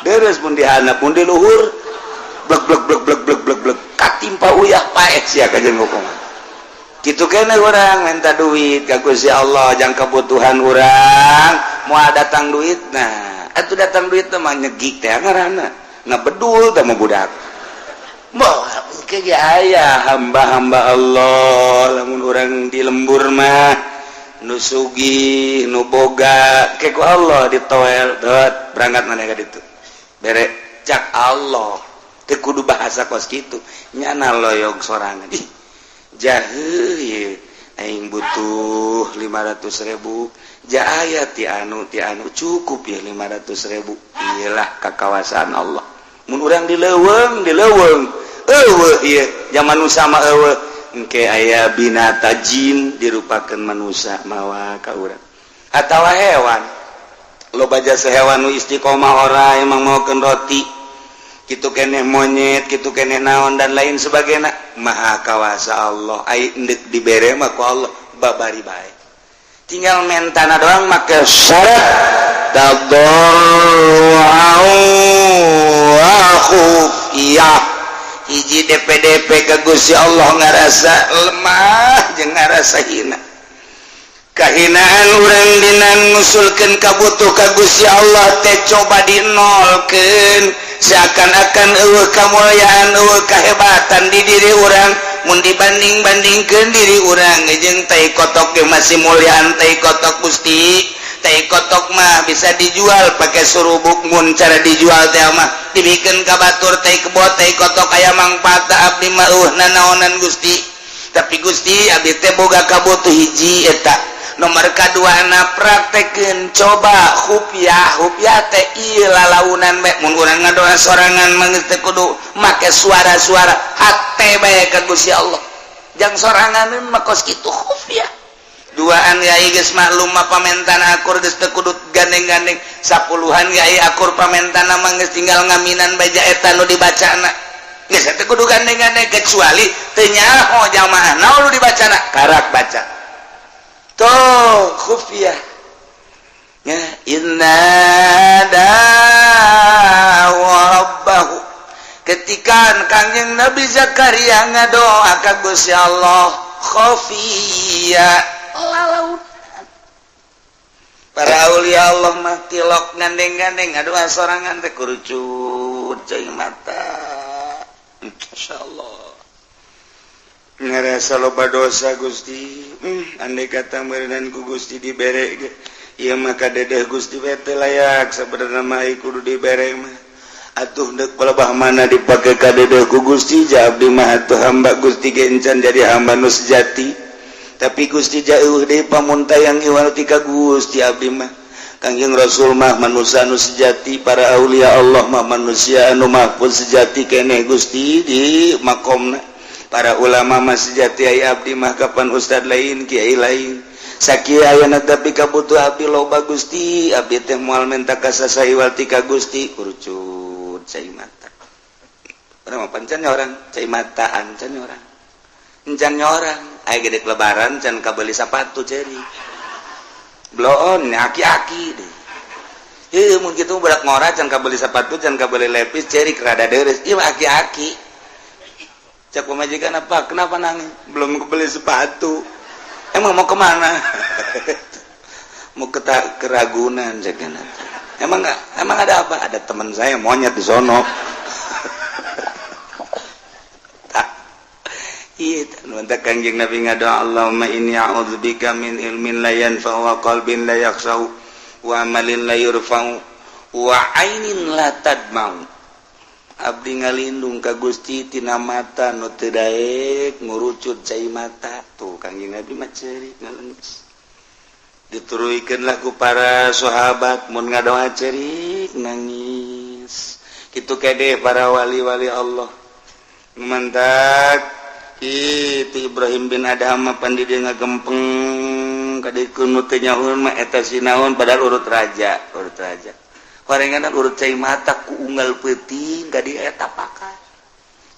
Deres mun di handap mun di luhur blek blek blek blek blek blek blek katimpa uyah paeh sia ka jeung ngomong. Kitu kene urang minta duit ka Gusti Allah jang kebutuhan urang moal datang duit. Nah, atuh datang duit teh mah nyegik teh ngaranna. Ngabedul teh mah budak. Moal ke ge aya hamba-hamba Allah lamun urang di lembur mah nu sugih nu boga ke ku Allah ditoel dot berangkat maneh ka ditu. Bere cak Allah teu kudu bahasa kos kitu nyana loyog sorangan. Ih jahe ye aing butuh 500.000 ja aya ti anu cukup ya 500.000 iyalah kakawasaan Allah. Mun urang di leuweung eueuh ieu zaman nu sama eueuh Engke aya binata jin dirupakan manusia mawa ka urang atawa hewan. Loba jasa hewan nu istiqomah, ora emang maokeun roti kitu keneh, monyet kitu keneh, naon dan lain sebagainya. Maha kawasa Allah. Ai endek dibere mah ku Allah babari bae, tinggal mentana doang, make syarat tadarru'an wa khufiyah. Hiji DPDP ke Gusti Allah, ngarasa lemah jeung ngarasa hina, kahinaan urang dina ngusulkeun kabutuh ka Gusti Allah teh coba dinolkeun, seakan-akan euweuh kamulyaan, euweuh kahebatan di diri urang mun dibanding-bandingkeun diri urang jeung tai kotok ge masih mulyaan tai kotok. Gusti, tai kotok mah bisa dijual pakai surubuk. Mun cara dijual teh mah dibikeun ka batur, tai kebo, tai kotok aya mangfaat. Abdi mah euweuh nanaonan, Gusti. Tapi Gusti, abdi teh boga kabutuh hiji eta. Nomor kadua na praktekeun coba khufyah. Khufyah teh ieu lalaunan bae. Mun urang ngadoa sorangan mah geus teu kudu make suara-suara, hate bae ka Gusti Allah. Jang sorangan mah kos kitu khufyah. Duaan yai geus maklum mah pamentan akur, geus teu kudu gandeng-gandeng. Sapuluhan yai akur pamentana mah geus tinggal ngaminan baja eta nu dibacana, geus teu kudu gandeng-gandeng, kecuali teu nyaho jamaah naon nu dibacana, karak baca tuh khufiyah ya. Inna rabbahu, ketika Kangjeng Nabi Zakaria ngadoa ka Gusti Allah khafiyah, lalaut. Para aulia Allah mah tilok gandeng-gandeng, ngadoa sorangan teh kurucut cai mata. Masya Allah, ngerasa loba dosa, Gusti. Andai kata meureunan ku Gusti dibere ge ieu mah kadedeh Gusti teh layak sebenarnya mah, kudu dibere mah atuh. Deuk palebah mana dipake kadedeh ku Gusti? Ja abdi mah atuh hamba Gusti ge encan jadi hamba nu sejati, tapi Gusti jauh deui pamuntayang iwal ti ka Gusti abdi mah. Kangjeng Rasul mah manusia anu sejati, para aulia Allah mah manusia anu mahfuz sejati keneh Gusti di makomna, para ulama mah sejati, ai abdi mah kapan ustad lain, kiai lain, sakieu ayana. Tapi kabutuh abdi loba, Gusti. Abdi teh moal menta ka saha iwal ti ka Gusti. Kurucut cai mata. Urang mah pancan orang cai mata, ancan orang, encan orang. Aya gede lebaran can kabeli sepatu, ceri bloon aki-aki deh. Heuh, mun kitu budak ngora can kabeli sepatu, can kabeli lepis, cerik rada deres. Ieu mah aki-aki. Cek pamajikan, "Apa? Kenapa nangis?" "Belum kebeli sepatu." "Emang mau kemana?" "Mau ke keragunan." Cek, "Emang enggak? Emang ada apa?" "Ada teman saya monyet di sono." Iya, Kanjeng Nabi ngadoa, "Allahumma inni a'udzubika min ilmin la yanfa'u wa qalbin la yakhsha'u wa amalin la yurfa'u wa ainin la tadma'u." Abdi ngalindung ka Gusti tina mata nu teu daek ngurucut cai mata. Tuh, Kangjeng Nabi mah ceurik ngalengis. Dituruikeun lah ku para sahabat, mun ngadoa ceurik nangis. Kitu kede para wali-wali Allah. Mantak itu Ibrahim bin Adham mah pandi dia ngagempeng kadikeun nu teu nyahoeun mah eta sinaon, padahal urut raja, urut raja. Horengan urut cai mata ku unggal peuting ka dieu eta pakat.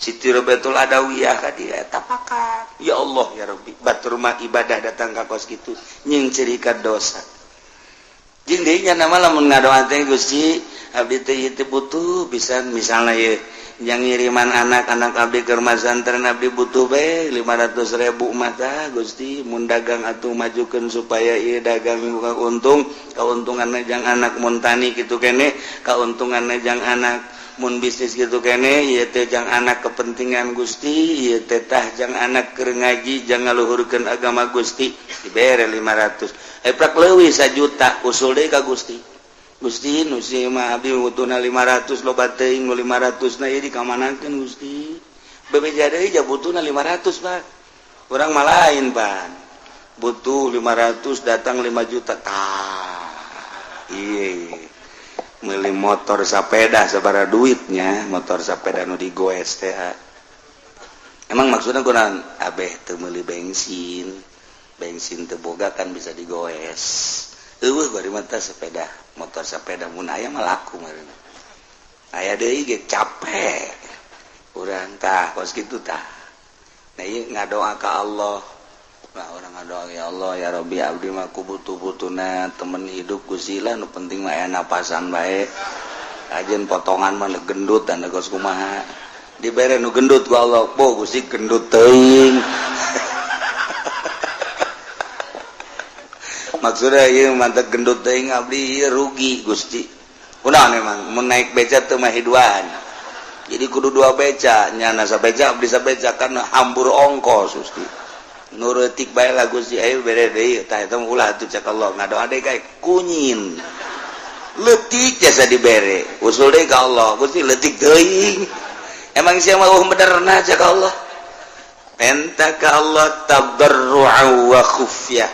Siti Robiatul Adawiyah ka dieu eta pakat. Ya Allah ya Rabbi, batur mah ibadah datang ka kos kitu nying cerika dosa. Jeung deui nya nama lamun ngadoa teh, "Gusti, abdi teh ieu teh butuh pisan," misalnya ye yang ngiriman anak-anak abdi ke pesantren, "Abdi butuh be 500.000 mata, Gusti. Mun dagang atuh majukeun supaya ieu dagang buka untung, keuntungan jang anak. Mun tani kitu kene, keuntungan jang anak. Mun bisnis gitu kene, ieu teh jang anak kepentingan, Gusti. Ieu teh tah jang anak keur ngaji, jang ngaluhurkeun agama, Gusti." Dibere 500, eh prak leuwih 1 juta, usul deui ka Gusti. "Gusti, nu si mah abdi butuhna 500, loba teuing nu 500 na, ieu dikamanakeun, Gusti?" Bebeja deui, ja butuhna 500, Pak. Urang mah lain pan, butuh 500 datang 5 juta. Tah, iya meuli motor sepeda sabaraha duitnya, motor sepeda nu digoes teh. Emang maksudnya kunaon? Abeh teu meuli bensin, bensin teu boga kan bisa digoes. Eueuh bari mah sepeda, motor sepeda mun aya mah laku meureun. Aya deui ge capek. Urang tah kos kitu tah. Nah ieu ngadoa ka Allah. Nah urang ngadoa ya Allah ya Rabbi abdi mah ku butuh-butuhna temen hidup Gusti lah nu penting mah aya napasan bae. Ajeun potongan mah gendut dan kos kumaha. Dibere nu gendut ku Allah, bo Gusti gendut teuing. Maksudnya ieu mantep gendut teuing abdi ieu rugi Gusti. Kunaon emang mun naik beca teu mah hiduan. Jadi kudu dua beca, nyana sabeca abdi sabeca kan hambur ongkos Gusti. Nu reutik bae lah Gusti ayo bere deui tah eta mah ulah atuh cek Allah ngadoa deui kae kunyin. Leutik jasa dibere, usul deui ka Allah Gusti leutik teuing. Emang sia mah benerna cek Allah. Enta ka Allah tadarru'a wa khufyah.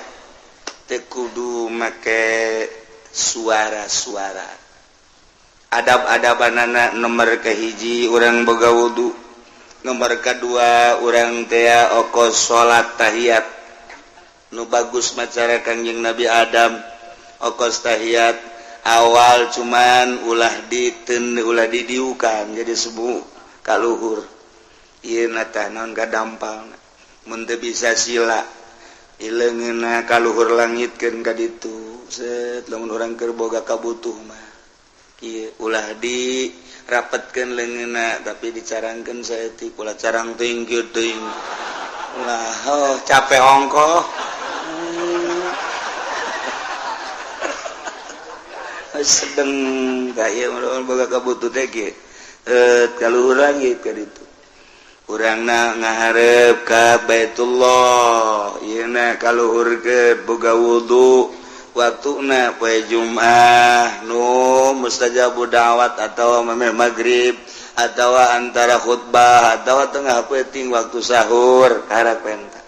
Teu kudu make suara-suara. Adab-adabanana nomor kahiji urang boga wudu, nomor kadua urang teh okos salat tahiyat. Nu bagus macara Kangjeng Nabi Adam okos tahiyat awal cuman ulah diten ulah didiukan jadi sebu kaluhur. Ieu na tah naon kadampal mun teu bisa sila ileungeunna kaluhur langitkeun ka ditu set lamun urang keur boga kabutuh mah ieu ulah di rapetkeun leungeunna tapi dicarangkeun saeutik ulah carang teuing kieu teuing ulah oh capek ongkoh. Sedeng ka ieu mun boga kabutuh teh kieu kaluhur langit ka ditu urangna ngaharep ka Baitullah ieu na kaluhur ke boga wudu waktuna poe Jumat nu mustajabu da'wat atawa memeh magrib atawa antara khutbah atawa tengah peuting waktu sahur karak penta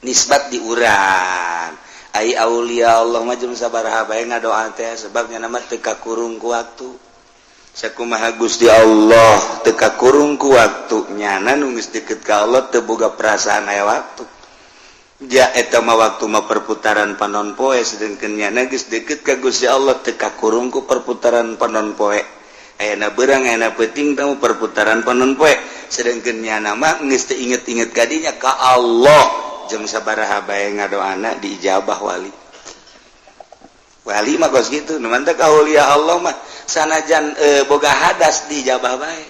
nisbat di urang ai aulia Allah mah jeung sabaraha bae ngadoa teh sebab nya mah teu kakurung ku waktu. Sakumaha Gusti Allah teu kakurung ku waktu nyana nu geus deket ka Allah teu boga perasaan aya waktu. Ja eta mah waktu mah perputaran panon poe sedengkeun nyana geus deket ka Gusti Allah teu kakurung ku perputaran panon poe. Ayana beurang ayana peuting tamu perputaran panon poe sedengkeun nyana mah geus teu inget-inget ka dinya ka Allah jeung sabaraha bae ngadoana diijabah wali. Wali mah kos kitu nu mantep aulia Allah mah sanajan boga hadas diijabah bae.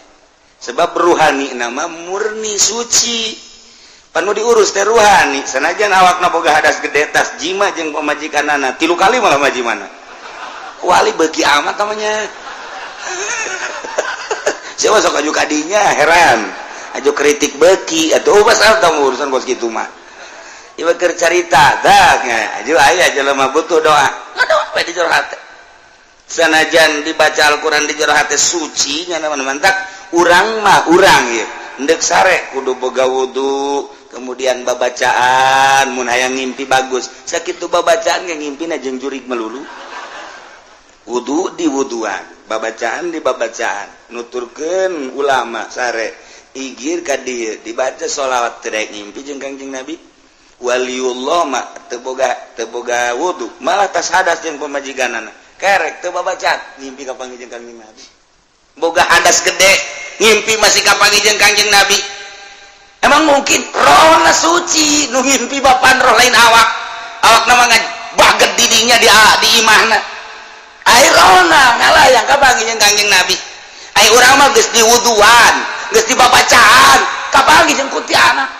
Sebab ruhani nama murni suci. Panu diurus teh ruhani sanajan awakna boga hadas gede tas jima jeung pamajikanana 3 kali malah majimana. Wali beuki amat namanya. Siapa sok aju kadinya heran. Aju kritik beuki atuh pasal tamu urusan kos kitu mah. Ieu keur carita tah aju aya jelema butuh doa. Ngadoa we di jero hate. Sanajan dibaca Al-Qur'an di jero hate suci nya mantak urang mah urang ieu. Endek sare kudu boga wudu, kemudian babacaan mun hayang ngimpi bagus. Sakitu babacaan ge ngimpina jeung jurig melulu. Wudu di wuduan, babacaan di babacaan. Nuturkeun ulama sare igir ka dieu dibaca sholawat teu daek ngimpi jeung Kangjeng Nabi. Waliullah mah teu boga wudu, malah tas hadas jeung pamajikanana. Kerek teu babacaan ngimpi ka panggih jeung Kangjeng Nabi. Boga hadas gede ngimpi masih kapanggih jeung Kangjeng Nabi. Emang mungkin rohna suci nu ngimpi bapan roh lain awak. Awakna mah baget didinya di imahna. Ai rohna ngalayang kapanggih jeung Kangjeng Nabi. Ai urang mah geus diwuduan, geus dibabacaan, kapanggih jeung kuntianak.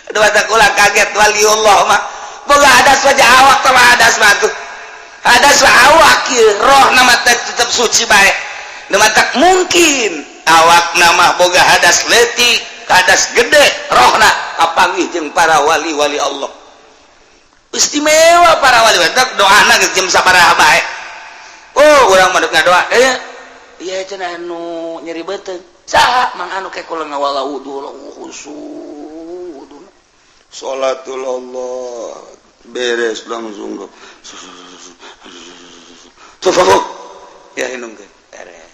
Aduh ulah kaget waliullah mah boga hadas wajah awak teh hadas mah tuh. Hadas mah awak ieu rohna mah tetep suci bae. Nu matak mungkin awakna mah boga hadas leutik, hadas gede, rohna kapanggih jeung para wali-wali Allah. Istimewa para wali matak doana geus jam sabaraha bae. Oh, urang mah deuk ngadoa. Ieu cenah anu nyeri beuteung. Saha mang anu ke kula ngawala wudu khusyuk. Salatul Allah beres langsung tufakuk ya inung beres.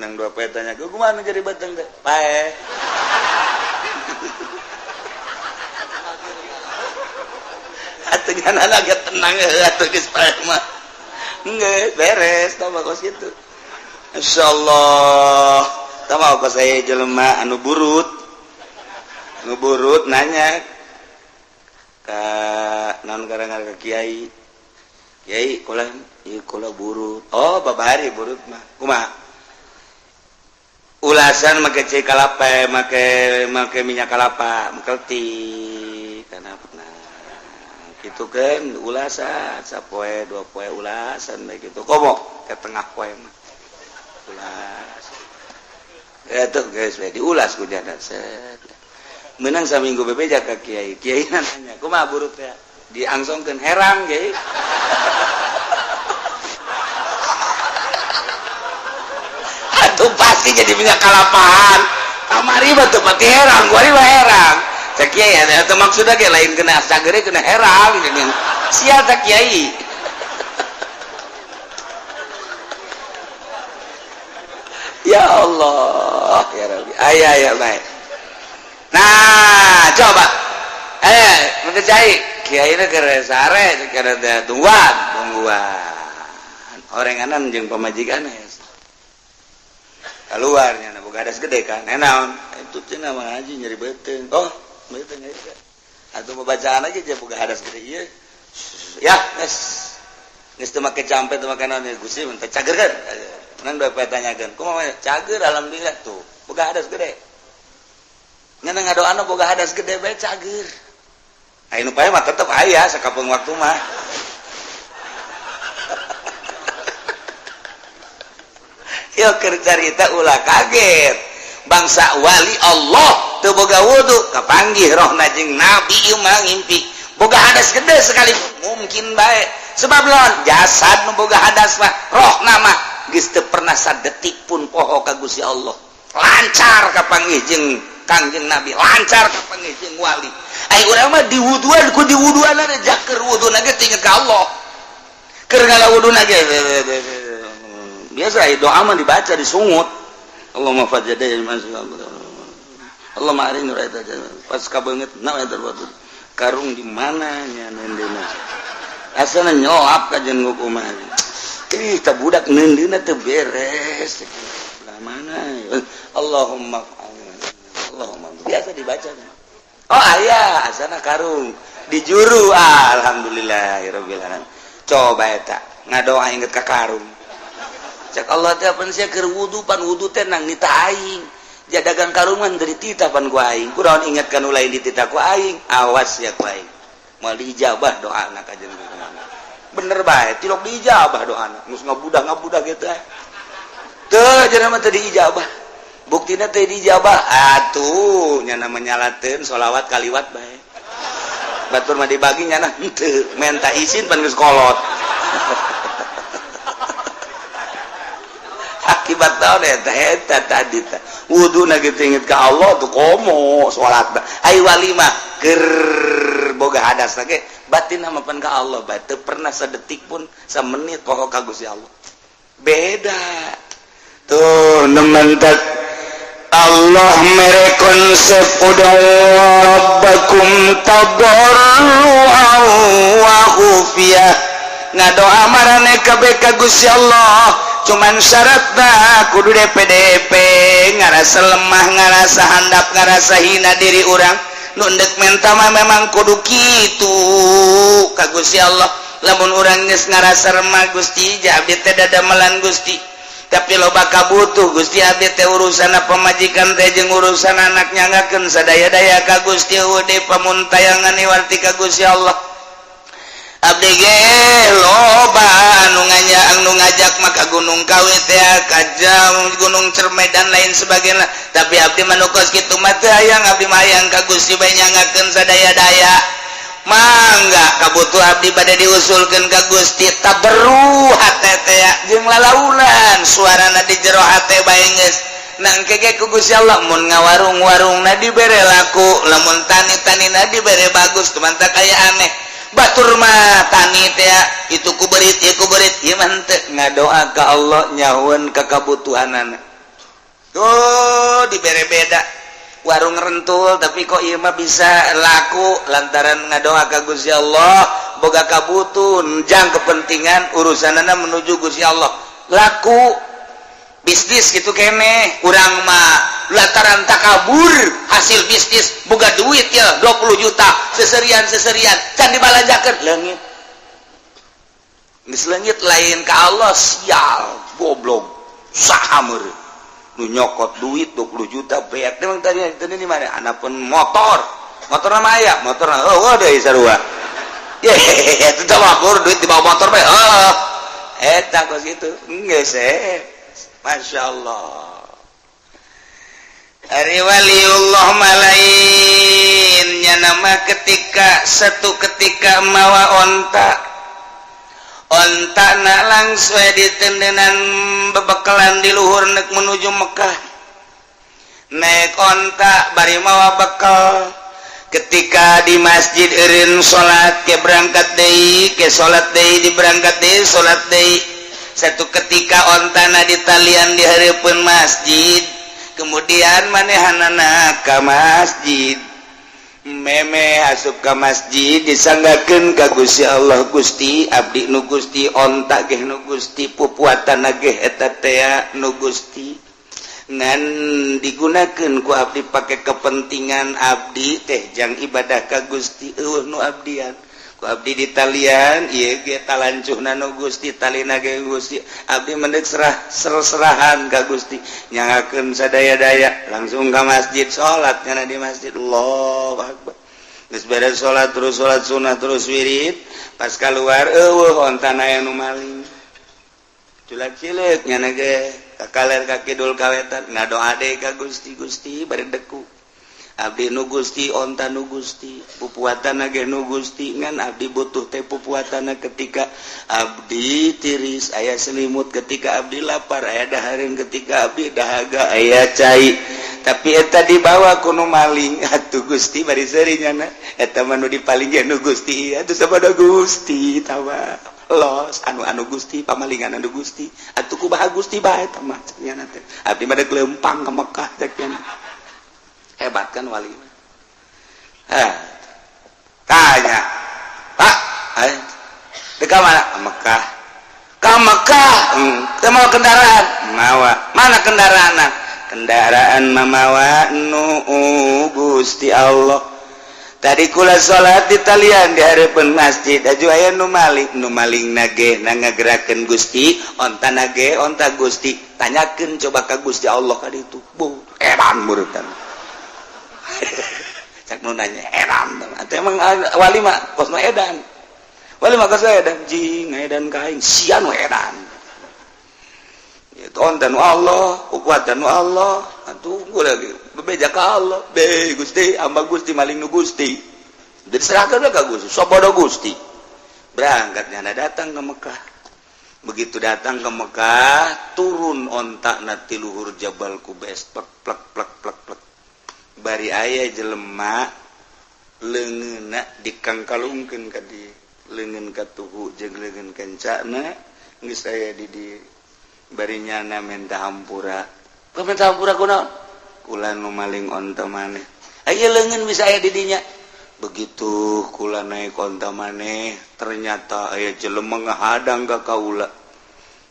Menang 2 poe tanya kumaha nu jadi beuteung teh, paeh. Atuh nyana lagi tenang atuh, geus paeh mah geus beres. Tah, kos kitu, insyaallah. Tah, mah kos aya jelema anu burut, anu burut nanya ka naon garangan ka kiai, "Kiai, kula ieu, kula burut." "Oh, babari burut mah kumaha?" "Ulasan make cai kalapa, make make minyak kalapa mengkelti karena pernah gitu kan, ulasan sapoe 2 poe, ulasan baik gitu, komo ke tengah poe mah ulas." Itu guys, diulas ku janda, set menang saminggu bebeja ka kiai. Kiai nanya, "Kumaha burut ya?" "Diangsongkeun herang, kiai." Atuh pasti jadi minyak kalapaan kamari mah teu pati herang, gua mah herang. Cek kiai, eta maksudna ge lain kena sagere, kena herang. Sial tak kiai. Ya Allah ya Rabbi, aya aya baik. Nah, coba mungkin cai kiai keur sare, keur tungguan tungguan orenganan jeung pamajikan keluarnya, boga hadas gede kan. "Eh, naon itu?" "Cenah mah ngaji nyeri beuteung." "Oh, beuteung eta atuh bacaan aja je boga hadas gede ieu ya." Geus geus teu make campe, teu make naon, Gusti mun teh cager kan. Menang 2 poe tanyakeun, "Kumaha?" "Cager, alhamdulillah." Tuh boga hadas gede, ngan ngadoana boga hadas gede bae cager. Aya nu pae mah tetep aya sakapeung waktu mah. Yo keur carita, ulah kaget. Bangsa wali Allah teu boga wudu, kapanggih rohna jeung nabi. Ieu mah ngimpi boga hadas gede sekali mungkin bae, sebab lawan jasad nu boga hadas mah, rohna mah geus teu pernah sadetik pun poho ka Gusti Allah. Lancar kapanggih jeung Kangjeng Nabi, lancar kapanggih jeung wali. Ai urang mah diwuduan ku diwuduan jaker wuduna ge inget ka Allah, keur ngala wuduna ge biasa doa mah dibaca, disungut, "Allahumma fajjada Allahumma arini raita." Pas kabeungeut na eta karung di mana nya neundeuna, asana nyolap ka jeung kumaha. Ih, tah budak neundeuna teu beres lah, mana Allahumma Allahumma biasa dibaca. Oh, aya asana karung di juru. Alhamdulillahirabbil alamin. Coba eta ngadoa inget ka karung. Cek Allah teh, "Pan sia keur wudu, pan wudu teh nang nita aing, jadagang karungan dari tita pan ku aing, kunaon inget kan lain ditita ku aing? Awas ya ku aing moal diijabah doa anak kajen." Bener bae, tilok diijabah doa anak geus ngabudah ngabudah gitu eh teu jadi mah teu diijabah. Buktina teu diijabah atuh nya menyalateun sholawat kaliwat bae, batur mah dibagi, nyana henteu menta izin, pan geus kolot. Akibat naon eta? Eta tadi teh wuduna gitu inget ka Allah tuh, komo salat. Ai wali mah keur boga hadas ge batin mah pan ka Allah bae, teu pernah sedetik pun, semenit poho ka Gusti Allah. Beda tuh nementak Allah mere konsep ud'u rabbakum tadarru'an wa khufiyah. Ngadoa marane kabeh ka Gusti Allah, cuman syaratna kudu DPDP, ngarasa lemah, ngarasa handap, ngarasa hina diri urang. Nu ndek menta mah memang kudu kitu ka Gusti Allah. Lamun urang geus ngarasa remah, "Gusti, abdi teh dadamelan Gusti, tapi loba kabutuh Gusti, abdi teh urusan pamajikan teh jeung urusan anak, nyangakeun sadaya-daya ka Gusti, ude pamuntayangan warti ka Gusti Allah. Abdi ge loba anu nganya, anu ngajak maka Gunung Kawi teh, ka jam Gunung Cermai dan lain sebagainya, tapi abdi mah nu kos kitu mah teu hayang. Abdi mah hayang ka Gusti bae nyangakeun sadaya-daya. Mangga kabutuh abdi bade diusulkeun ka Gusti." Tabarru hate teh jeung lalaunan suarana di jero hate bae geus nangke ge ku Gusti Allah. Mun ngawarung-warungna dibere laku, lamun tani-tanina dibere bagus. Teman tak kaya aneh, batur mah tani teh itu ku berit, ieu ku berit, ieu mah henteu, ngadoa ka Allah nyahueun ka kabutuhanana. Tuh, dibere beda warung rentul, tapi kok ieu mah bisa laku lantaran ngadoa ka Gusti Allah, boga kabutun jang kepentingan urusanana menuju Gusti Allah, laku bisnis gitu kene. Urang mah lantaran takabur, hasil bisnis boga duit ya 20 juta, seserian seserian can dibalanjakeun, leungit. Geus leungit, lain ka Allah. Sial, goblok, saha meureun nu nyokot duit 20 juta beak? Emang tadi tadi di mana anak pun motor, motor nama aya motor. Oh, oh, sarua ya itu mabur duit di bawah motor bae. Oh, eta kos itu geus eh. Masya Allah. Ari waliullah malainnya nama ketika satu ketika mawa onta, onta na langsung ditendenan, bebekalan di luhur nek menuju Mekah, naik onta bari mawa bekal. Ketika di masjid eureun salat, ke berangkat deui, ke salat deui, di berangkat deui, salat deui. Satu ketika ontana ditalian di hareupeun masjid, kemudian manehanana ka masjid, meme asup ka masjid, disanggakeun ka Gusti Allah, "Gusti, abdi nu Gusti, onta ge nu Gusti, pupuatan ge eta tea nu Gusti, ngan digunakeun ku abdi pake kepentingan abdi teh jang ibadah ka Gusti. Euweuh nu abdian, ku abdi ditalian, ieu ge talancuhna nu Gusti, talina ge Gusti. Abdi mendek serah ser-serahan ka Gusti, nyangakeun sadaya-daya." Langsung ka masjid, salat nyana di masjid, Allahu akbar. Geus beres salat, terus salat sunah, terus wirid. Pas keluar, euweuh ontana, aya nu maling. Culak cilik nyana ge ka kaler, ka kidul, ka wetan, ngadoa deui ka Gusti. "Gusti," bari deku, "abdi nu Gusti, onta nu Gusti, pupuatan ge nu Gusti, ngan abdi butuh teh pupuatan ketika abdi tiris aya selimut, ketika abdi lapar aya dahareun, ketika abdi dahaga aya cai, tapi eta dibawa ku nu maling. Atuh Gusti," bari seuri nyana, "eta mah nu dipaling ge nu Gusti. Atuh sabodo Gusti tawa los anu anu Gusti, pamalingan anu Gusti. Atuh kumaha Gusti bae eta mah?" Nyana teh, "Abdi mah deuk leumpang ka Mekah," cek nyana. Hebat kan wali? Eh, tanya, "Pak, eh, dek mana?" "Ke Mekah." "Ke Mekah? Teu mawa kendaraan?" "Mawa." "Mana kendaraan?" "Kendaraan mamawa nu Gusti Allah. Tadi kula salat di talian di hareupeun masjid, aju aya nu maling. Nu maling nage na ngagerakeun Gusti, onta nage onta Gusti. Tanyakeun coba ka Gusti Allah ka ditu." Bu, edan murutan. Cak nu nanya edan. Atuh emang wali mah kos edan. Wali mah kos edan, jing edan ka aing, sia nu edan. Itu onta nu Allah, kuatan nu Allah. Atuh gua lagi bebeja ka Allah. "Be Gusti, hamba Gusti, maling nu Gusti." Jadi serahkan ka Gusti, sabodo Gusti. Berangkat nyana datang ke Mekah. Begitu datang ke Mekah, turun onta na ti luhur Jabal Kubes, plek plek plek plek plek. Bari aya jelema leungeunna dikangkalungkeun ka di leungeun katuhu jeung leungeun kencana, geus aya di di. Bari nyana minta hampura. Kok minta hampura kunaon? "Kula nu maling onta maneh. Aya leungeun bisa aya di dinya. Begitu kula naik onta maneh, ternyata aya jelema ngahadang ka kaula.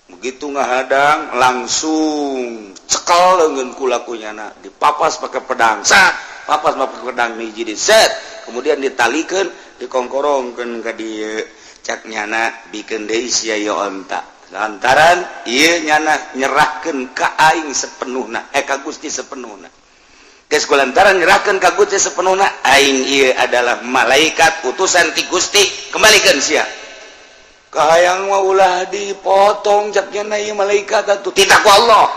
Begitu ngahadang, langsung cekel leungeun kula ku nyana, dipapas pakai pedang, sat, papas pakai pedang hiji di set, kemudian ditalikeun, dikongkorongkeun ka dieu. Cak nyana, bikeun deui sia ieu onta, lantaran ieu nyana nyerahkeun ka aing sepenuhna, eh, ka Gusti sepenuhna. Geus lantaran nyerahkeun ka Gusti sepenuhna, aing ieu adalah malaikat utusan ti Gusti, kembalikan sia." "Kahayang mah ulah dipotong," cak nyana, "ieu malaikat atuh titah ku Allah,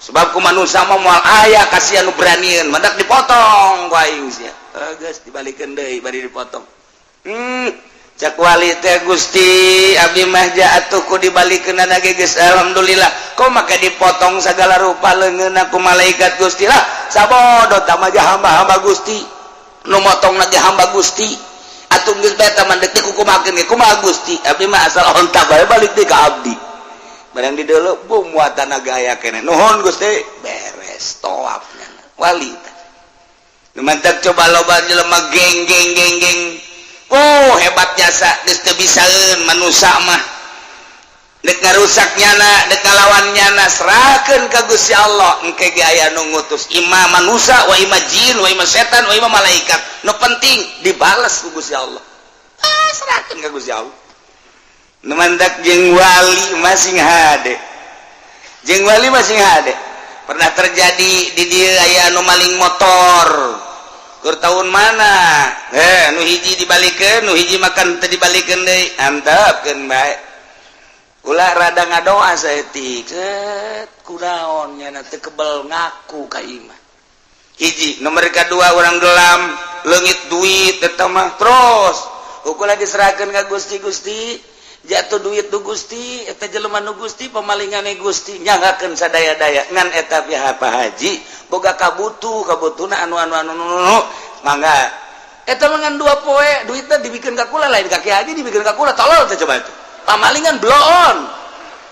sebab ku manusia mah moal aya kasihan nu beranian, mandak dipotong ku aing sia." Geus dibalikeun deui bari dipotong. Cak wali teh, "Gusti, abdi mah atuh ku dibalikeun ge geus alhamdulillah, kok make dipotong segala rupa leungeunna ku malaikat Gusti? Lah, sabodo tah mah hamba-hamba Gusti, nu motong lagi hamba Gusti. Atuh geus bae tah mah, deuk dikukumakeun ge kumaha Gusti? Abdi mah asal onta bae balik deui ka abdi." Barang di deuleu, bu, muatan gaya kene. "Nuhun, Gusti." Beres. Beres tawafnya wali. Mantap, coba loba jelema geng geng geng geng. Oh, hebat jasa geus teu bisaeun manusia mah. Dek ngarusak nyana, dek ngalawan nyana, serahkeun ka Gusti Allah. Engke ge aya nu ngutus, imma manusia wa imma jin wa imma setan wa imma malaikat. Nu penting dibales ku Gusti Allah. Ah, serahkeun ka Gusti Allah. Nu mantak jeung wali masing hade, jeung wali masing hade. Pernah terjadi di dieu aya anu maling motor. Keur tahun mana? Eh, nu hiji dibalikeun, nu hiji makan teu dibalikeun deui. Antepkeun bae. Ulah rada ngadoa saeutik. Set kunaon nyana teu kebel ngaku ka imah. Hiji, nomor kedua orang gelam, leungit duit eta mah terus. Ukur diserahkeun ka Gusti. Gusti, jatuh duit du Gusti, eta jelema nu Gusti pemalingane, Gusti nyanggakeun sadaya-daya. Ngan eta pihak Pak Haji boga kabutuh, kabutuhna anu anu anu anu, mangga eta mah ngan 2 poe duitna dibikeun ka kula, lain ka Ki Haji, dibikeun ka kula. Tolol teh, coba itu pamalingan bloon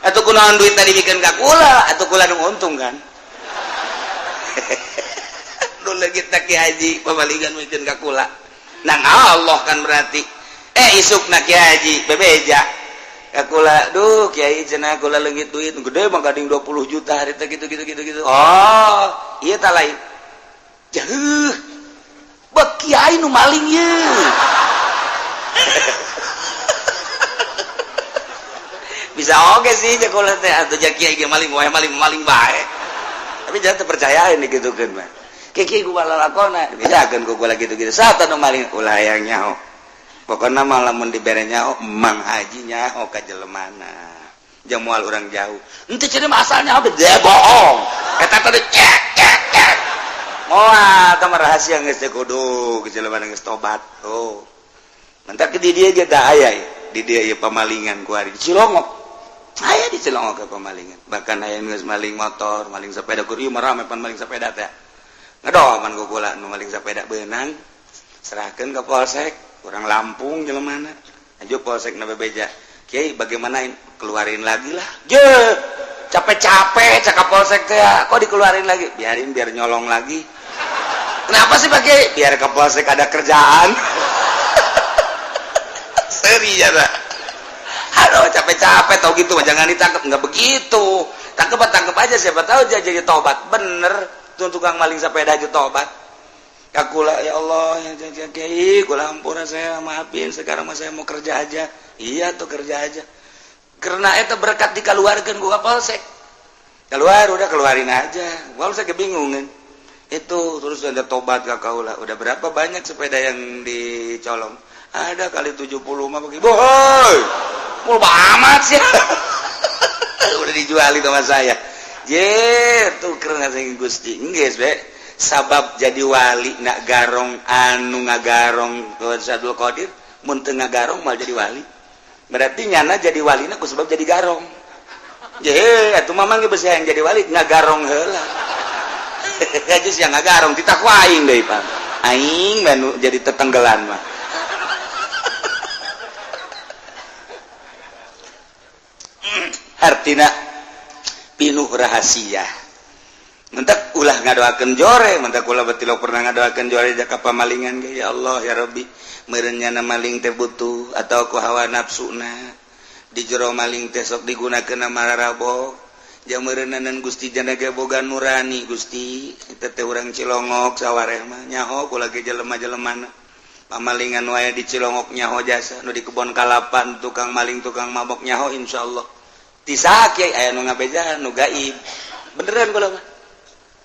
atuh. Kunaon duitna dibikeun ka kula atuh? Kula nu untung kan nu leungit Ki Haji, pamalingan mikeun ka kula nang Allah kan. Berarti eh isukna Ki Haji bebeja kula, "Duh Kiai," cenah, "kula leungit duit gede mah gading 20 juta hari teh," gitu gitu gitu gitu. Oh iya, tak lain jauh bek kiai nu maling ye. Bisa oke sih cek kula teh atuh, ja kiai ge maling wae, maling maling bae. Tapi jangan terpercayain digitukeun mah. Kiai gua lalakona dibejakeun ku kula gitu-gitu. Saat nu maling ulah hayang nyaho. Pokoknya malah mun dibere nyaho, Mang Haji nyaho ka jelemana, jamual orang jauh ente cenah mah asalnya apa dia bohong eta tadi. Cek cek cek, moal tah mah rahasia, geus teh kudu jelemana geus tobat. Oh, mantap di dia ge tah aya di dia ieu pamalingan ku ari di Cilongok, aya di Cilongok ke pamalingan. Bahkan aya geus maling motor, maling sepeda. Kur ieu mah rame pan maling sepeda teh. Ngedoman ku kula nu maling sepeda beunang, serahkeun ke polsek. Kurang Lampung jelemana aja, polsek na bebeja, "Kiai, bagaimana? Keluarin lagi lah." Je, capek-capek cak polsek teh, kok dikeluarin lagi? Biarin, biar nyolong lagi. Kenapa sih pakai? Biar ke polsek ada kerjaan. Seri ya. Aduh, capek-capek tau gitu, jangan ditangkap. Nggak begitu, tangkep tangkep aja, siapa tahu dia jadi tobat. Bener tuh, tukang maling sepeda aja tobat. Kakula, "Ya Allah ya, kiai, kula ampura, saya maafin. Sekarang mah saya mau kerja aja." Iya tuh, kerja aja. Karena itu berkat dikeluarkan gua polsek keluar, udah keluarin aja. Polsek kebingungan itu. Terus ada tobat ke kaula. Udah berapa banyak sepeda yang dicolong? Ada kali 70 mah. Begitu, boy, mau amat sih, udah dijual itu sama saya. Je, tuh keren Gusti. Geus be sabab jadi wali nak garong, anu ngagarong ke Abdul Qadir mun teu ngagarong mal jadi wali. Berarti nyana jadi wali ku sebab jadi garong. Je, atuh mamang ge besi yang jadi wali ngagarong heula. Aja sih ngagarong titah ku aing deui, Pak. Aing manu jadi tetenggelan mah. Artina pinuh rahasia. Mentak ulah ngadoakeun jore, mentak ulah betilok pernah ngadoakeun jore jaka pamalingan ge. Ya Allah ya Rabbi, meureun nyana maling teh butuh atau ku hawa nafsuna di jero maling teh sok digunakeun mararabo jang meureunanan. Gusti, jana ge boga nurani. Gusti, eta teh urang Cilongok sawareh mah nyaho kula ge jelema-jelemana. Pamalingan wae di Cilongok nyaho jasa, nu di kebon kalapan tukang maling, tukang mabok nyaho insyaallah. Ti saha, Kiai? Aya nu ngabejaan nu gaib beneran kula mah.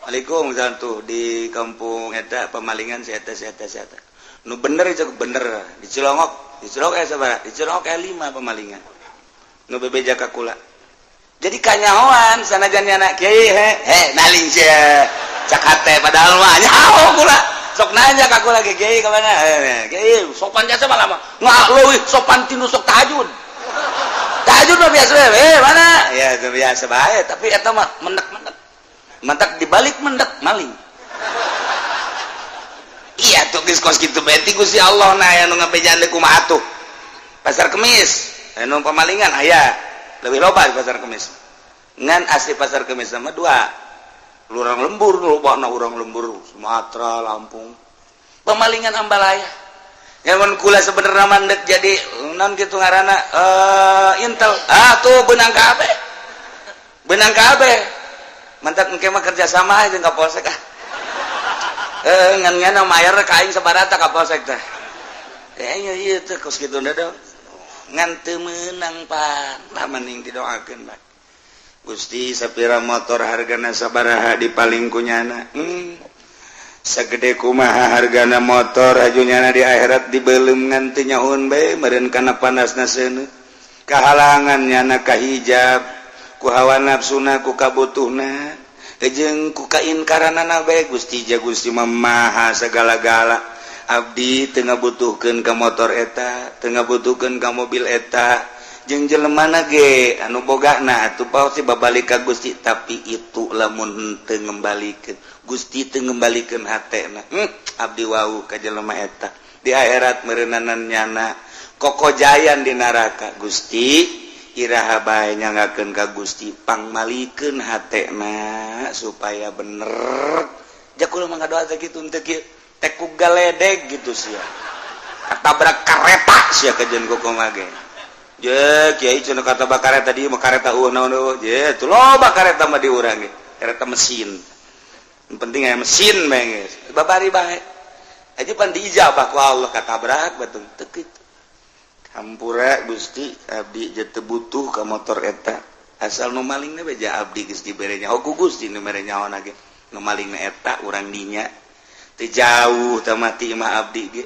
Waalaikumsalam. Tuh di kampung eta pemalingan si eta, si eta, si eta. Nu bener itu bener di Cilongok, di Cilongok eh sabaraha? Di Cilongok aya lima pemalingan. Nu bebeja ka kula. Jadi kanyahoan sanajan nyana kiai he he maling sia cak hate, padahal mah nyaho kula. Sok nanya ka kula ge, "Kiai ka mana?" Eh, kiai sopan jasa malah mah. Nggak leuwih sopan tinu sok tahajud. Tahajud mah biasa eh mana? Ya itu biasa bae, tapi eta mah mendak-mendak. Mentak dibalik mendak maling. Iya tuh, geus kos kitu beti Gusti Allah. Nah, anu ngabejaan deui kumaha atuh? Pasar Kemis anu pemalingan aya leuwih loba di Pasar Kemis. Ngan asli Pasar Kemis sama dua. Urang lembur, lobana urang lembur Sumatera, Lampung. Pemalingan ambalaya. Nyamun kula sebenarnya mandek jadi non gitu ngaranna intel. Ah tuh benang kabeh. Benang kabeh. Mantap engke mah kerja sama aja ka polsek ah. Ngan ngan mayar ka aing sabarata ka polsek teh. Iya iya teh kos kitu da. Ngan teu meunang pan. Lah mending didoakeun bae. Gusti, sapira motor hargana sabaraha dipaling kunyana. Segede kumaha hargana motor ajunyana di akhirat dibelum ngan teu nyahoun bae meureun kana panasna seuneu. Kahalangan nyana kahijab ku hawa nafsuna, ku kabutuhna jeung ku kainkaranana bae. Gusti, ja Gusti mah maha segala-gala. Abdi teu ngabutuhkeun ka motor eta, teu ngabutuhkeun ka mobil eta jeung jelemana ge anu bogana atuh pasti babalik ka Gusti. Tapi itu lamun teu ngembalikeun Gusti, teu ngembalikeun hatena, abdi wau ka jelema eta di akhirat meureunanan nyana kokojayan di neraka. Gusti, iraha bae nyanggakeun ka Gusti pangmalikeun hatena supaya bener. Ja kula mah ngadoa teh kitu, teu kieu teh ku galedeg gitu sia, katabrak kareta sia kajeun kumaha ge. Je kiai cenah kata kareta di mah kareta eueuh naon eueuh. Je tuh loba kareta mah di urang ge, kareta mesin. Yang penting aya mesin bae geus. Babari bae. Aja pan diijabah ku Allah katabrak batung teu kitu. Hampura Gusti, abdi je teu butuh ka motor eta. Asal nu malingna bae ja abdi geus dibere nyaho ku Gusti, nu mere nyaho ge. Nu malingna eta urang dinya. Teu jauh teh mati mah abdi ge.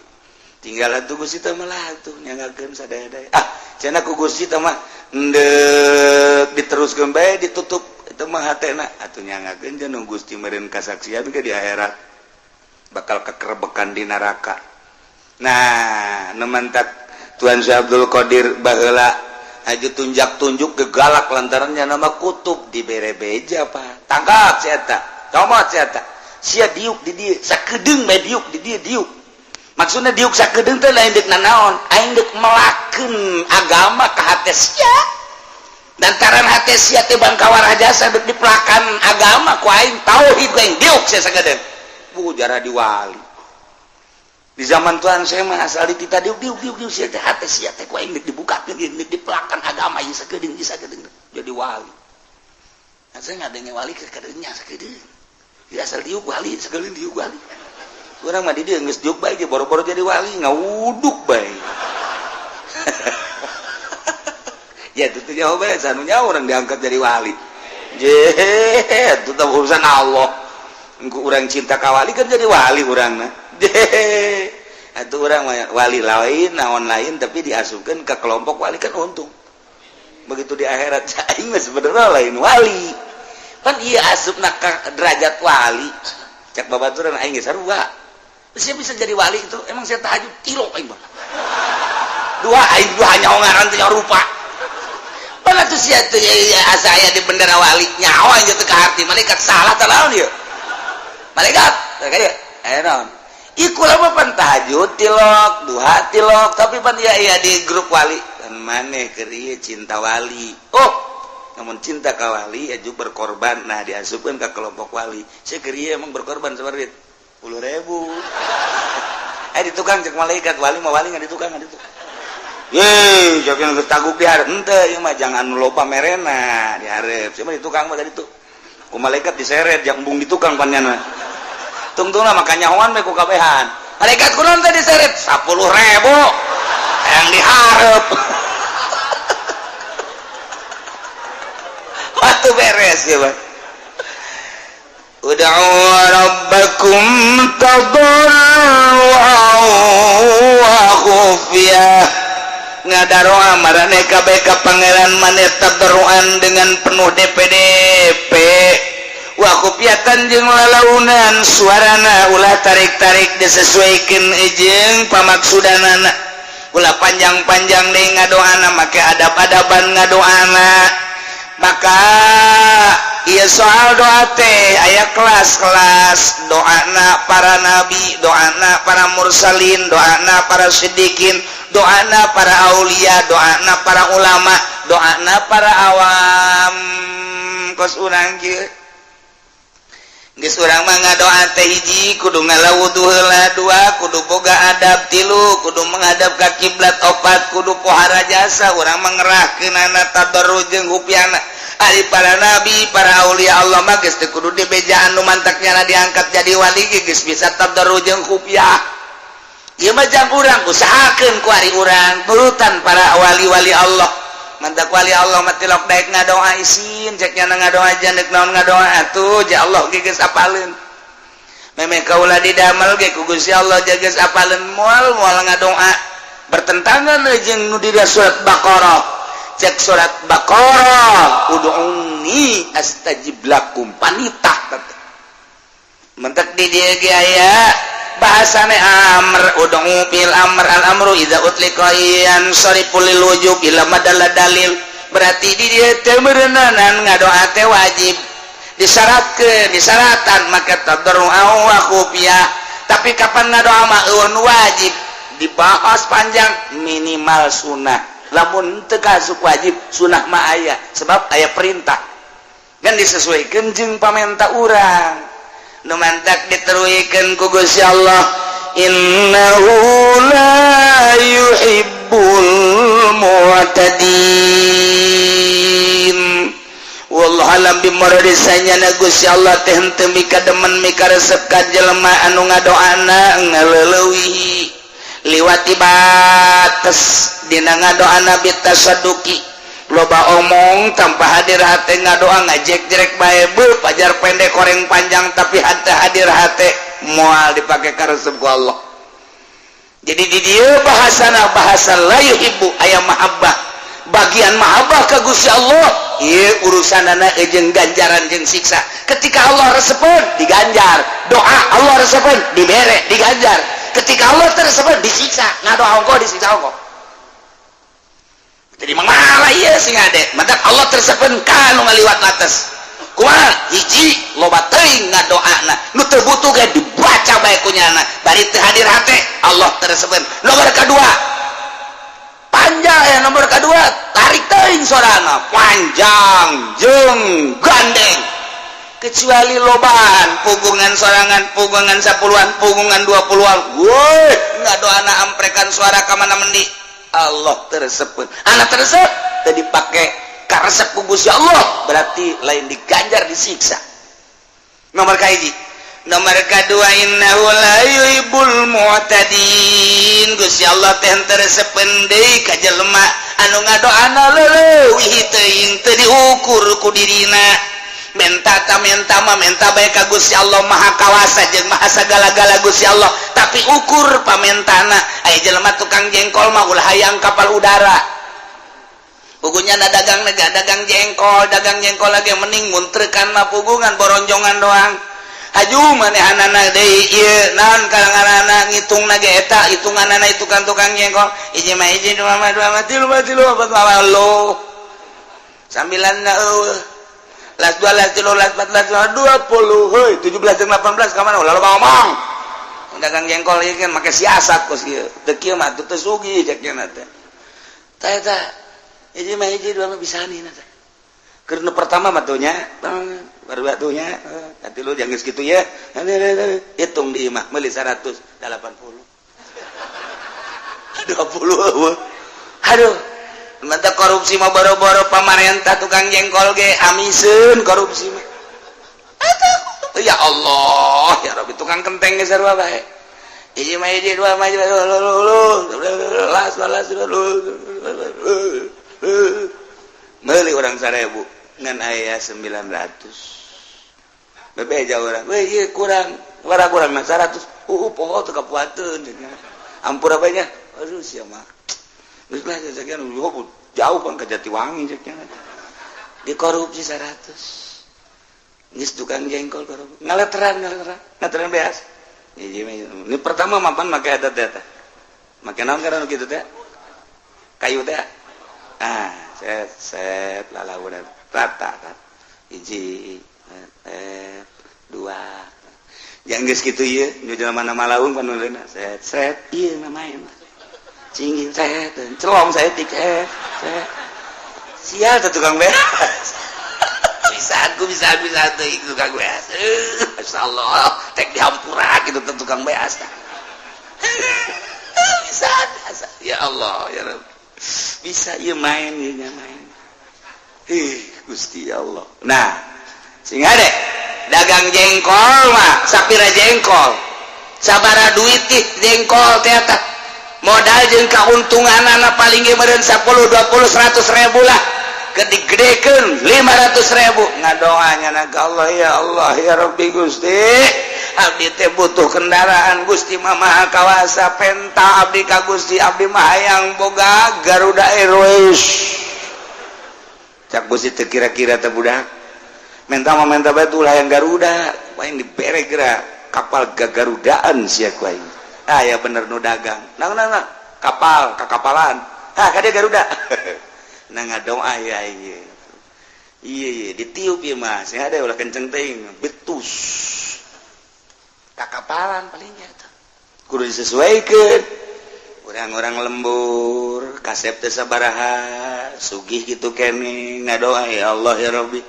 Tinggal atuh Gusti teh mah lah atuh nyanggakeun sadaya-daya. Ah, cenah ku Gusti teh mah endek diteruskeun bae ditutup itu mah hatena atuh nyanggakeun jeung Gusti meureun kasaksian ke di akhirat bakal kekerebekan di neraka. Nah, nu mantak Tuan Syekh Abdul Qadir baheula aju tunjak-tunjuk gegalak lantarannya nama kutub dibere beja, Pak. Tangkap si eta, comot si eta. Sia diuk di dieu, sakedeung bae diuk di dieu diuk. Maksudnya diuk sakedeung teh lain deuk nanaon, aing deuk melakeun agama ka hate sia. Lantaran hate sia teh bangkawar jasa deuk dipelakan agama ku aing, tauhid ku aing diuk sia sakedeung. Bu jarah di wali. Di zaman Tuhan saya mah asal di kita diuk diuk diuk diuk sia teh hate sia teh ku aing deuk dibukakeun, deuk dipelakan agama ieu sakedeung ieu sakedeung jadi wali. Nah, saya ngadenge wali ke kadeungnya sakedeung. Ya asal diuk wali, sakedeung diuk wali. Urang mah di dieu geus diuk bae ge boro-boro jadi wali, ngawuduk bae. Ya itu tuh jauh bae sanunya orang diangkat jadi wali. Je, itu teh urusan Allah. Engko urang cinta ka wali kan jadi wali urangna. Je, atuh urang mah wali lain, naon lain, tapi diasupkeun ke kelompok wali kan untung. Begitu di akhirat aing mah sebenarnya lain wali. Pan ieu asupna ka derajat wali. Cak babaturan aing ge sarua. Saya bisa jadi wali itu emang saya tahajud tilok aing mah. Dua aing dua nyaho ngaran teh nyaho rupa. Mana tuh sia tuh ya, asa aya di bendera wali nyaho aing teu kaharti malaikat salah tah naon ieu. Malaikat kayak aya naon. Iku lama pan tahajud tilok, duha tilok, tapi pan ya iya di grup wali. Dan maneh keur ieu cinta wali. Oh, namun cinta ka wali aju berkorban, nah diasupkeun ka kelompok wali. Saya keur ieu emang berkorban seperti 10.000. Eh di tukang cek malaikat wali mah wali nggak di tukang, nggak di tukang. Ye, jangan geus taguk di hareup henteu ieu mah jangan loba merena di hareup. Sia mah di tukang mah tadi tuh. Ku malaikat diseret jang embung di tukang pan nyana. Tungtungna maka nyahoan we ku kabehan. Malaikat kunaon teh diseret 10.000 yang dihareup. Waktu beres ya, Pak. Ud'u rabbakum tadarruan wa khufyah. Ngadaroa marane kabeh ka pangeran maneh tadarruan dengan penuh DPDP, wa khufyatan jeung lalaunan suarana, ulah tarik-tarik, disesuaikan jeung pamaksudanana, ulah panjang-panjang deui ngadoana, make adab-adaban ngadoana. Maka iya soal doa teh aya kelas-kelas, doana para nabi, doana para mursalin, doana para siddiqin, doana para aulia, doana para ulama, doana para awam kos urang kieu. Geus urang mah ngadoa teh, hiji, kudu ngala wudu heula, dua, kudu boga adab, tilu, kudu menghadap ka kiblat, opat, kudu pohara jasa. Urang mah ngerahkeunana tadarru jeung khufiahna. Ari para nabi, para aulia Allah mah geus teu kudu dibejaan, nu mantak nyana diangkat jadi wali ge geus bisa tadarru jeung khufiah. Ieu mah jang urang usahakeun ku ari urang nurutan para wali-wali Allah. Mantak wali Allah mah tilok daek ngadoa, isin cek nyana ngadoa, jandek naon ngadoa atuh ja Allah ge geus apaleun. Memeh kaula didamel ge ku Gusti Allah ja geus apaleun, moal moal ngadoa bertentangan jeung nu di surat Baqarah. Cek surat Baqarah, "Ud'uni astajib lakum," panitah. Mentek di dieu ge aya bahasane amr, ud'u bil amr, al amru idza utliqa yansarifu lil wujub ila madalla dalil. Berarti di dieu teh meureunanan ngadoa teh wajib, disyaratkeun, disaratan maka tadarru wa khufiyah. Tapi kapan ngadoa mah euweuh wajib, dibahas panjang, minimal sunnah. Lamun teu kasuk wajib, sunnah mah aya, sebab aya perintah kan disesuaikan jeung pamenta urang. Nu mantak diteruikeun ku Gusti Allah, "Innahu la yuhibbul mu'tadin." Wallahu alam bimuradi. Na Gusti Allah teh henteu mika demen, mika resep ka jelema anu ngadoana ngaleulewihi, liwati bates dina ngadoana, bitasadduki, loba omong tanpa hadir hate. Ngadoa ngajek-jerek bae, bu pajar pendek koreng panjang, tapi hate hadir hate, moal dipake karesep ku Allah. Jadi di dieu bahasana bahasa la yuhibbu, aya mahabbah, bagian mahabbah ka Gusti Allah. Ieu urusanana jeung ganjaran jeung siksa. Ketika Allah resepeun, diganjar doa. Allah resepeun, dibere, diganjar. Ketika Allah teu resepeun, disiksa. Ngadoa ongko, disiksa ongko. Jadi malah ieu sing ade mantak Allah teu resepeun ka nu ngaliwat batas. Kumaha? Hiji, loba teuing ngadoana, nu teu butuh ge dibaca bae ku nyana, bari teu hadir hate, Allah teu resepeun. Nomor kedua, panjang ya, nomor kedua, tarik teuing sorana panjang jeung gandeng, kecuali lobaan pugungan sorangan, pugungan 10-an, pugungan 20-an, woi ngadoana amprekan suara ka mana mendi, Allah teu resepeun. Anak teu resep teu dipake karesep ku Gusti Allah, berarti lain diganjar, disiksa. Nomor kahiji. Nomor kedua, innahu la yuhibbul mu'tadin. Gusti Allah teh teu resepeun deui ka jelema anu ngadoana leuwih teuing, teu diukur ku dirina. Menta ta menta mah menta bae ka Gusti Allah, Maha Kawasa jeung Maha sagala-gala Gusti Allah, tapi ukur pamentana. Aya jelema tukang jengkol mah ulah hayang kapal udara. Pugunya na dagang nega dagang jengkol, dagang jengkol lagi mending muntrekan mah pugungan boronjongan doang. Haju manehanana deui ieu naon kalanganana ngitung ge eta hitunganana itu kan tukang jengkol, hiji mah hiji, dua mah dua mah, tilu mah tilu, opat mah lo sambilan na eueuh, las dua, las tilu, las empat, las lima, 20, hei, 17 jeung 18 ka mana? Ulah loba ngomong. Dagang jengkol ieu kan make siasat kos kieu, teu kieu mah teu sugih cek nya teh. Tah eta hiji mah hiji, dua mah bisa nih teh. Keur nu pertama mah tuh nya, baru atuh nya, katilu jangan geus kitu ya. Hitung di imah meuli 180. 20 eueuh. Aduh, mantap korupsi mah boro-boro pamarentah, tukang jengkol ge amiseun korupsi mah. Ya Allah, ya Rabbi, tukang kenteng ge sarua bae. Hiji mah hiji, dua mah las las, meuli urang 1000 ngan aya 900. Bebeja urang, weh, ieu kurang, warah kurang mah 100. Poho teu kapuateun. Ampura bae nya. Aduh, sia mah. Geus lah sekian jauh bang ke Jatiwangi cek nya. Dikorupsi 100. Geus tukang jengkol korupsi. Ngaleteran, ngaleteran, ngaleteran beas. Hiji mah ini pertama mapan make eta teh. Make naon karena kitu teh? Kayu teh. Ah, set set lalaunan rata kan. Hiji, dua. Yang geus kitu ieu, nu jelema malaung panuleuna set set ieu mah main. Cingin set, celong saya tik set, set. Sial tuh tukang beas. Bisa aku, bisa, bisa tuh tukang beas. Masya Allah, tek dihampura gitu tuh tukang beas. Bisa, bisa. Ya Allah, ya Rabb. Bisa ieu main, ieu main. Ih, Gusti Allah. Nah, sehingga deh dagang jengkol mah sapira jengkol. Sabara duit ih jengkol teh eta. Modal jeung kauntungan anak paling ge meureun 10, 20, 100 ribu lah. Gede-gedekeun 500 ribu ngadoanya na ka Allah, ya Allah, ya Rabbi, Gusti, abdi teh butuh kendaraan. Gusti mah Maha Kawasa, penta abdi ka Gusti, abdi mah hayang boga Garuda Airways. Cak Gusti teh, kira-kira teh budak menta mah menta bae ulah hayang Garuda, paling dibere geura kapal gagarudaan sia ku aing. Ah, ya bener nu dagang nah nah nah kapal kakapalan, ah kade Garuda. Nah, ngadoa ya, iya iya iya ditiup ya mas ya, ada ulah kenceng teuing betus kakapalan palingnya tuh kudu disesuaikan. Orang-orang lembur kasep teh sabaraha sugih gitu kene ngadoa, ya Allah, ya Rabbi,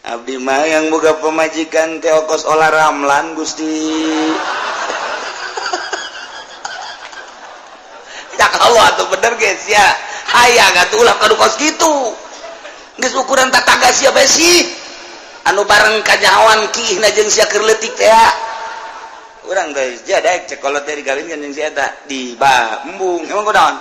abdi mah hayang boga pamajikan teh kos Olla Ramlan, Gusti. Ya Allah, atuh bener guys ya, hayang atuh ulah kadu kos kitu, geus ukuran tataga sia bae sih anu bareng kanyahoan kiihna jeung sia keur leutik teh. Urang teh ja daek cek kolot teh digawinkeun jeung si eta di ba embung. Emang kunaon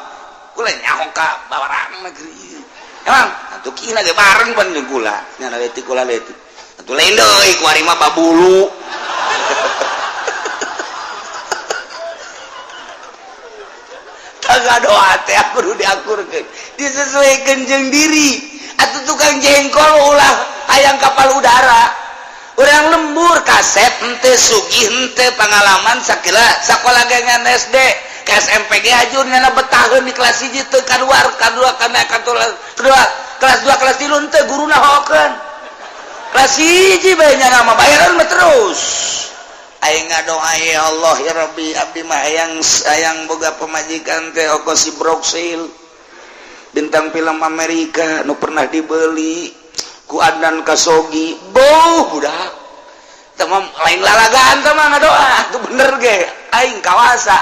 kula nyaho ka bawarang negeri, emang atuh kiihna ge bareng pan jeung kula nya, leutik kula leutik atuh lain deui, kuari mah babulu. Tangga doa teh kudu diakurkeun, disesuaikan jeung diri. Atuh tukang jengkol ulah hayang kapal udara. Orang lembur kasep henteu, sugih henteu, pengalaman sakila sakola ge ngan SD ke SMP ge ajur nyana betaheun di kelas 1 teu kaluar, kadua kana kedua kelas 2 kelas 3 henteu, guruna hokeun kelas 1 bae nyana mah bayaran mah terus. Aing ngadoa, ya Allah, ya Rabbi, abdi mah hayang hayang boga pamajikan teh oko si Broksil, bintang film Amerika nu pernah dibeli ku Adnan Kasogi. Boh budak teh mah lain lalagaan teh mah, ngadoa tuh bener ge aing kawasa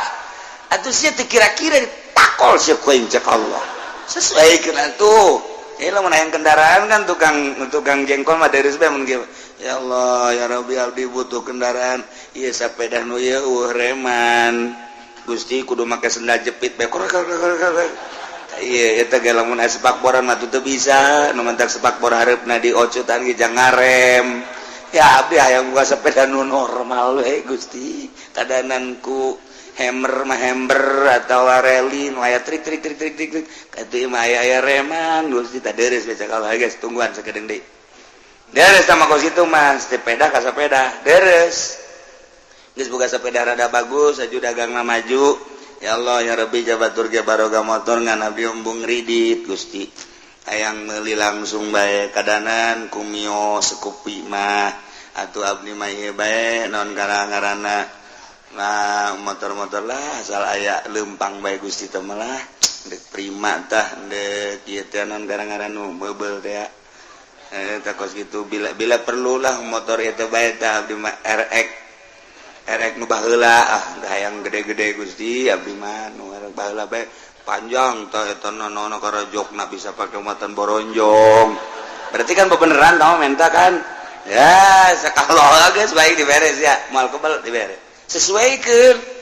atuh sia teh kira-kira ditakol sia ku aing. Cek Allah, sesuaikeun atuh. Ini lamun hayang kendaraan kan tukang tukang jengkol mah dari mun ya Allah, ya Rabbi, abdi butuh kendaraan ieu sepeda nu ieu eueuh reman, Gusti, kudu make sendal jepit bae. Iya, eta ge lamun aya sepakboran mah teu bisa nu mentak sepakbor hareupna diocutan ge jang ngarem. Ya abdi hayang boga sepeda nu normal we, Gusti, kadanan ku hammer mah hammer atau rally nu aya trik trik trik trik trik trik katuh mah aya aya reman, Gusti. Tah, deres baca kalau guys, tungguan sakedeung deui. Deres sama kos itu mas sepeda ka sepeda deres geus boga sepeda rada bagus aju, dagangna maju. Ya Allah, ya Rabbi, jabatur ge baroga motor ngan abdi embung ridit, Gusti, hayang meuli langsung bae kadanan ku Mio Scoopy mah. Atuh abdi mah ieu bae naon ngaranna. Nah, motor-motor lah asal aya lempang bae, Gusti, teh lah dek Prima tah dek ieu teh naon ngaran nu meubel teh eh tah kos gitu. Bila bila perlu lah motor itu bae tah, abdi mah RX RX nu baheula. Ah, hayang gede-gede, Gusti, abdi mah nu RX baheula bae, panjang tah eta nono karajokna bisa pake muatan boronjong. Berarti kan bebeneran tau menta kan ya. Kalau guys baik diberes ya, mal kebal diberes, sesuaikan.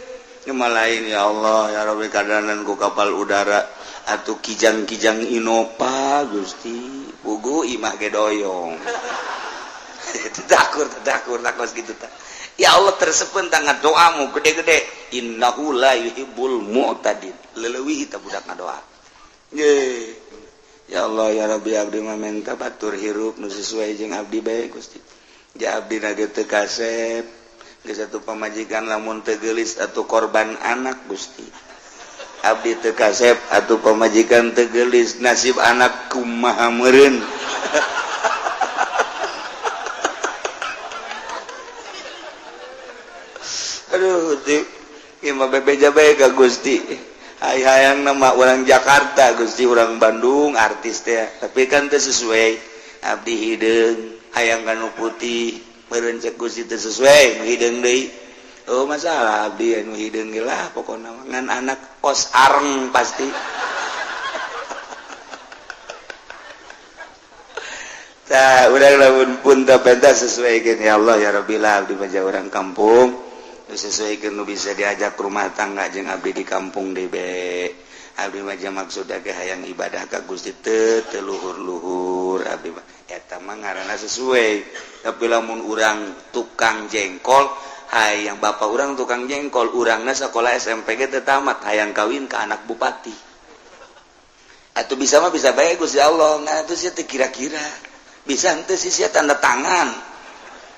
Lain, ya Allah, ya Rabbi, kadanan ku kapal udara atau kijang-kijang Innova, Gusti, pugu imah ge doyong. Takur takur takos gitu ta. Ya Allah, tersepen tangan doamu gede-gede. Innahu la yuhibbul mu'tadin, leleuwih ta budak ngadoa. Ye ya Allah, ya Rabbi, abdi mah menta batur hirup nu sesuai jeung abdi bae, Gusti. Ja abdi na ge teu kasep geus satu pamajikan lamun teu geulis atau korban anak. Gusti, abdi teu kasep atau pamajikan teu geulis, nasib anak kumaha meureun? Aduh Gusti, ieu mah bebeja bae ka Gusti. Hay hayang nama orang Jakarta, Gusti, orang Bandung artis teh, tapi kan teu sesuai abdi hideung. Hayang ka nu putih, meureun cek Gusti teu sesuai, nu hideung deui. Oh, masalah abdi anu hideung ge lah, pokona mah ngan anak kos areng pasti. Tah, urang lamun pun teu pentas sesuaikeun, ya Allah ya Rabbi lah, abdi mah orang kampung. Sesuaikeun nu bisa diajak rumah tangga jeung abdi di kampung debe. Abdi mah maksudna ge hayang ibadah ka Gusti teu teu luhur-luhur abdi mah. Eta mah ngaranna sesuai. Tapi lamun urang tukang jengkol, hayang bapak urang tukang jengkol, urangna sekolah SMP ge teu tamat, hayang kawin ka anak bupati. Atuh bisa mah bisa bae Gusti Allah, nah atuh sia teu kira-kira. Bisa henteu sih sia tanda tangan.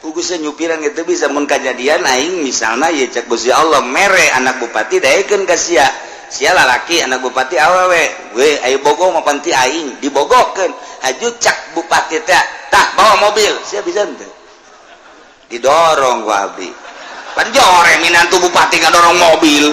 Ku sia nyupiran gitu bisa mun kajadian aing misalna ye cek Gusti Allah mere anak bupati daekeun ka sia. Sia lalaki, anak bupati awewe. We ayo bogo mah panti aing dibogokeun. Haju cak bupati teh tah bawa mobil, sia bisa henteu? Didorong ku abdi. Pan jore minantu bupati ngadorong mobil.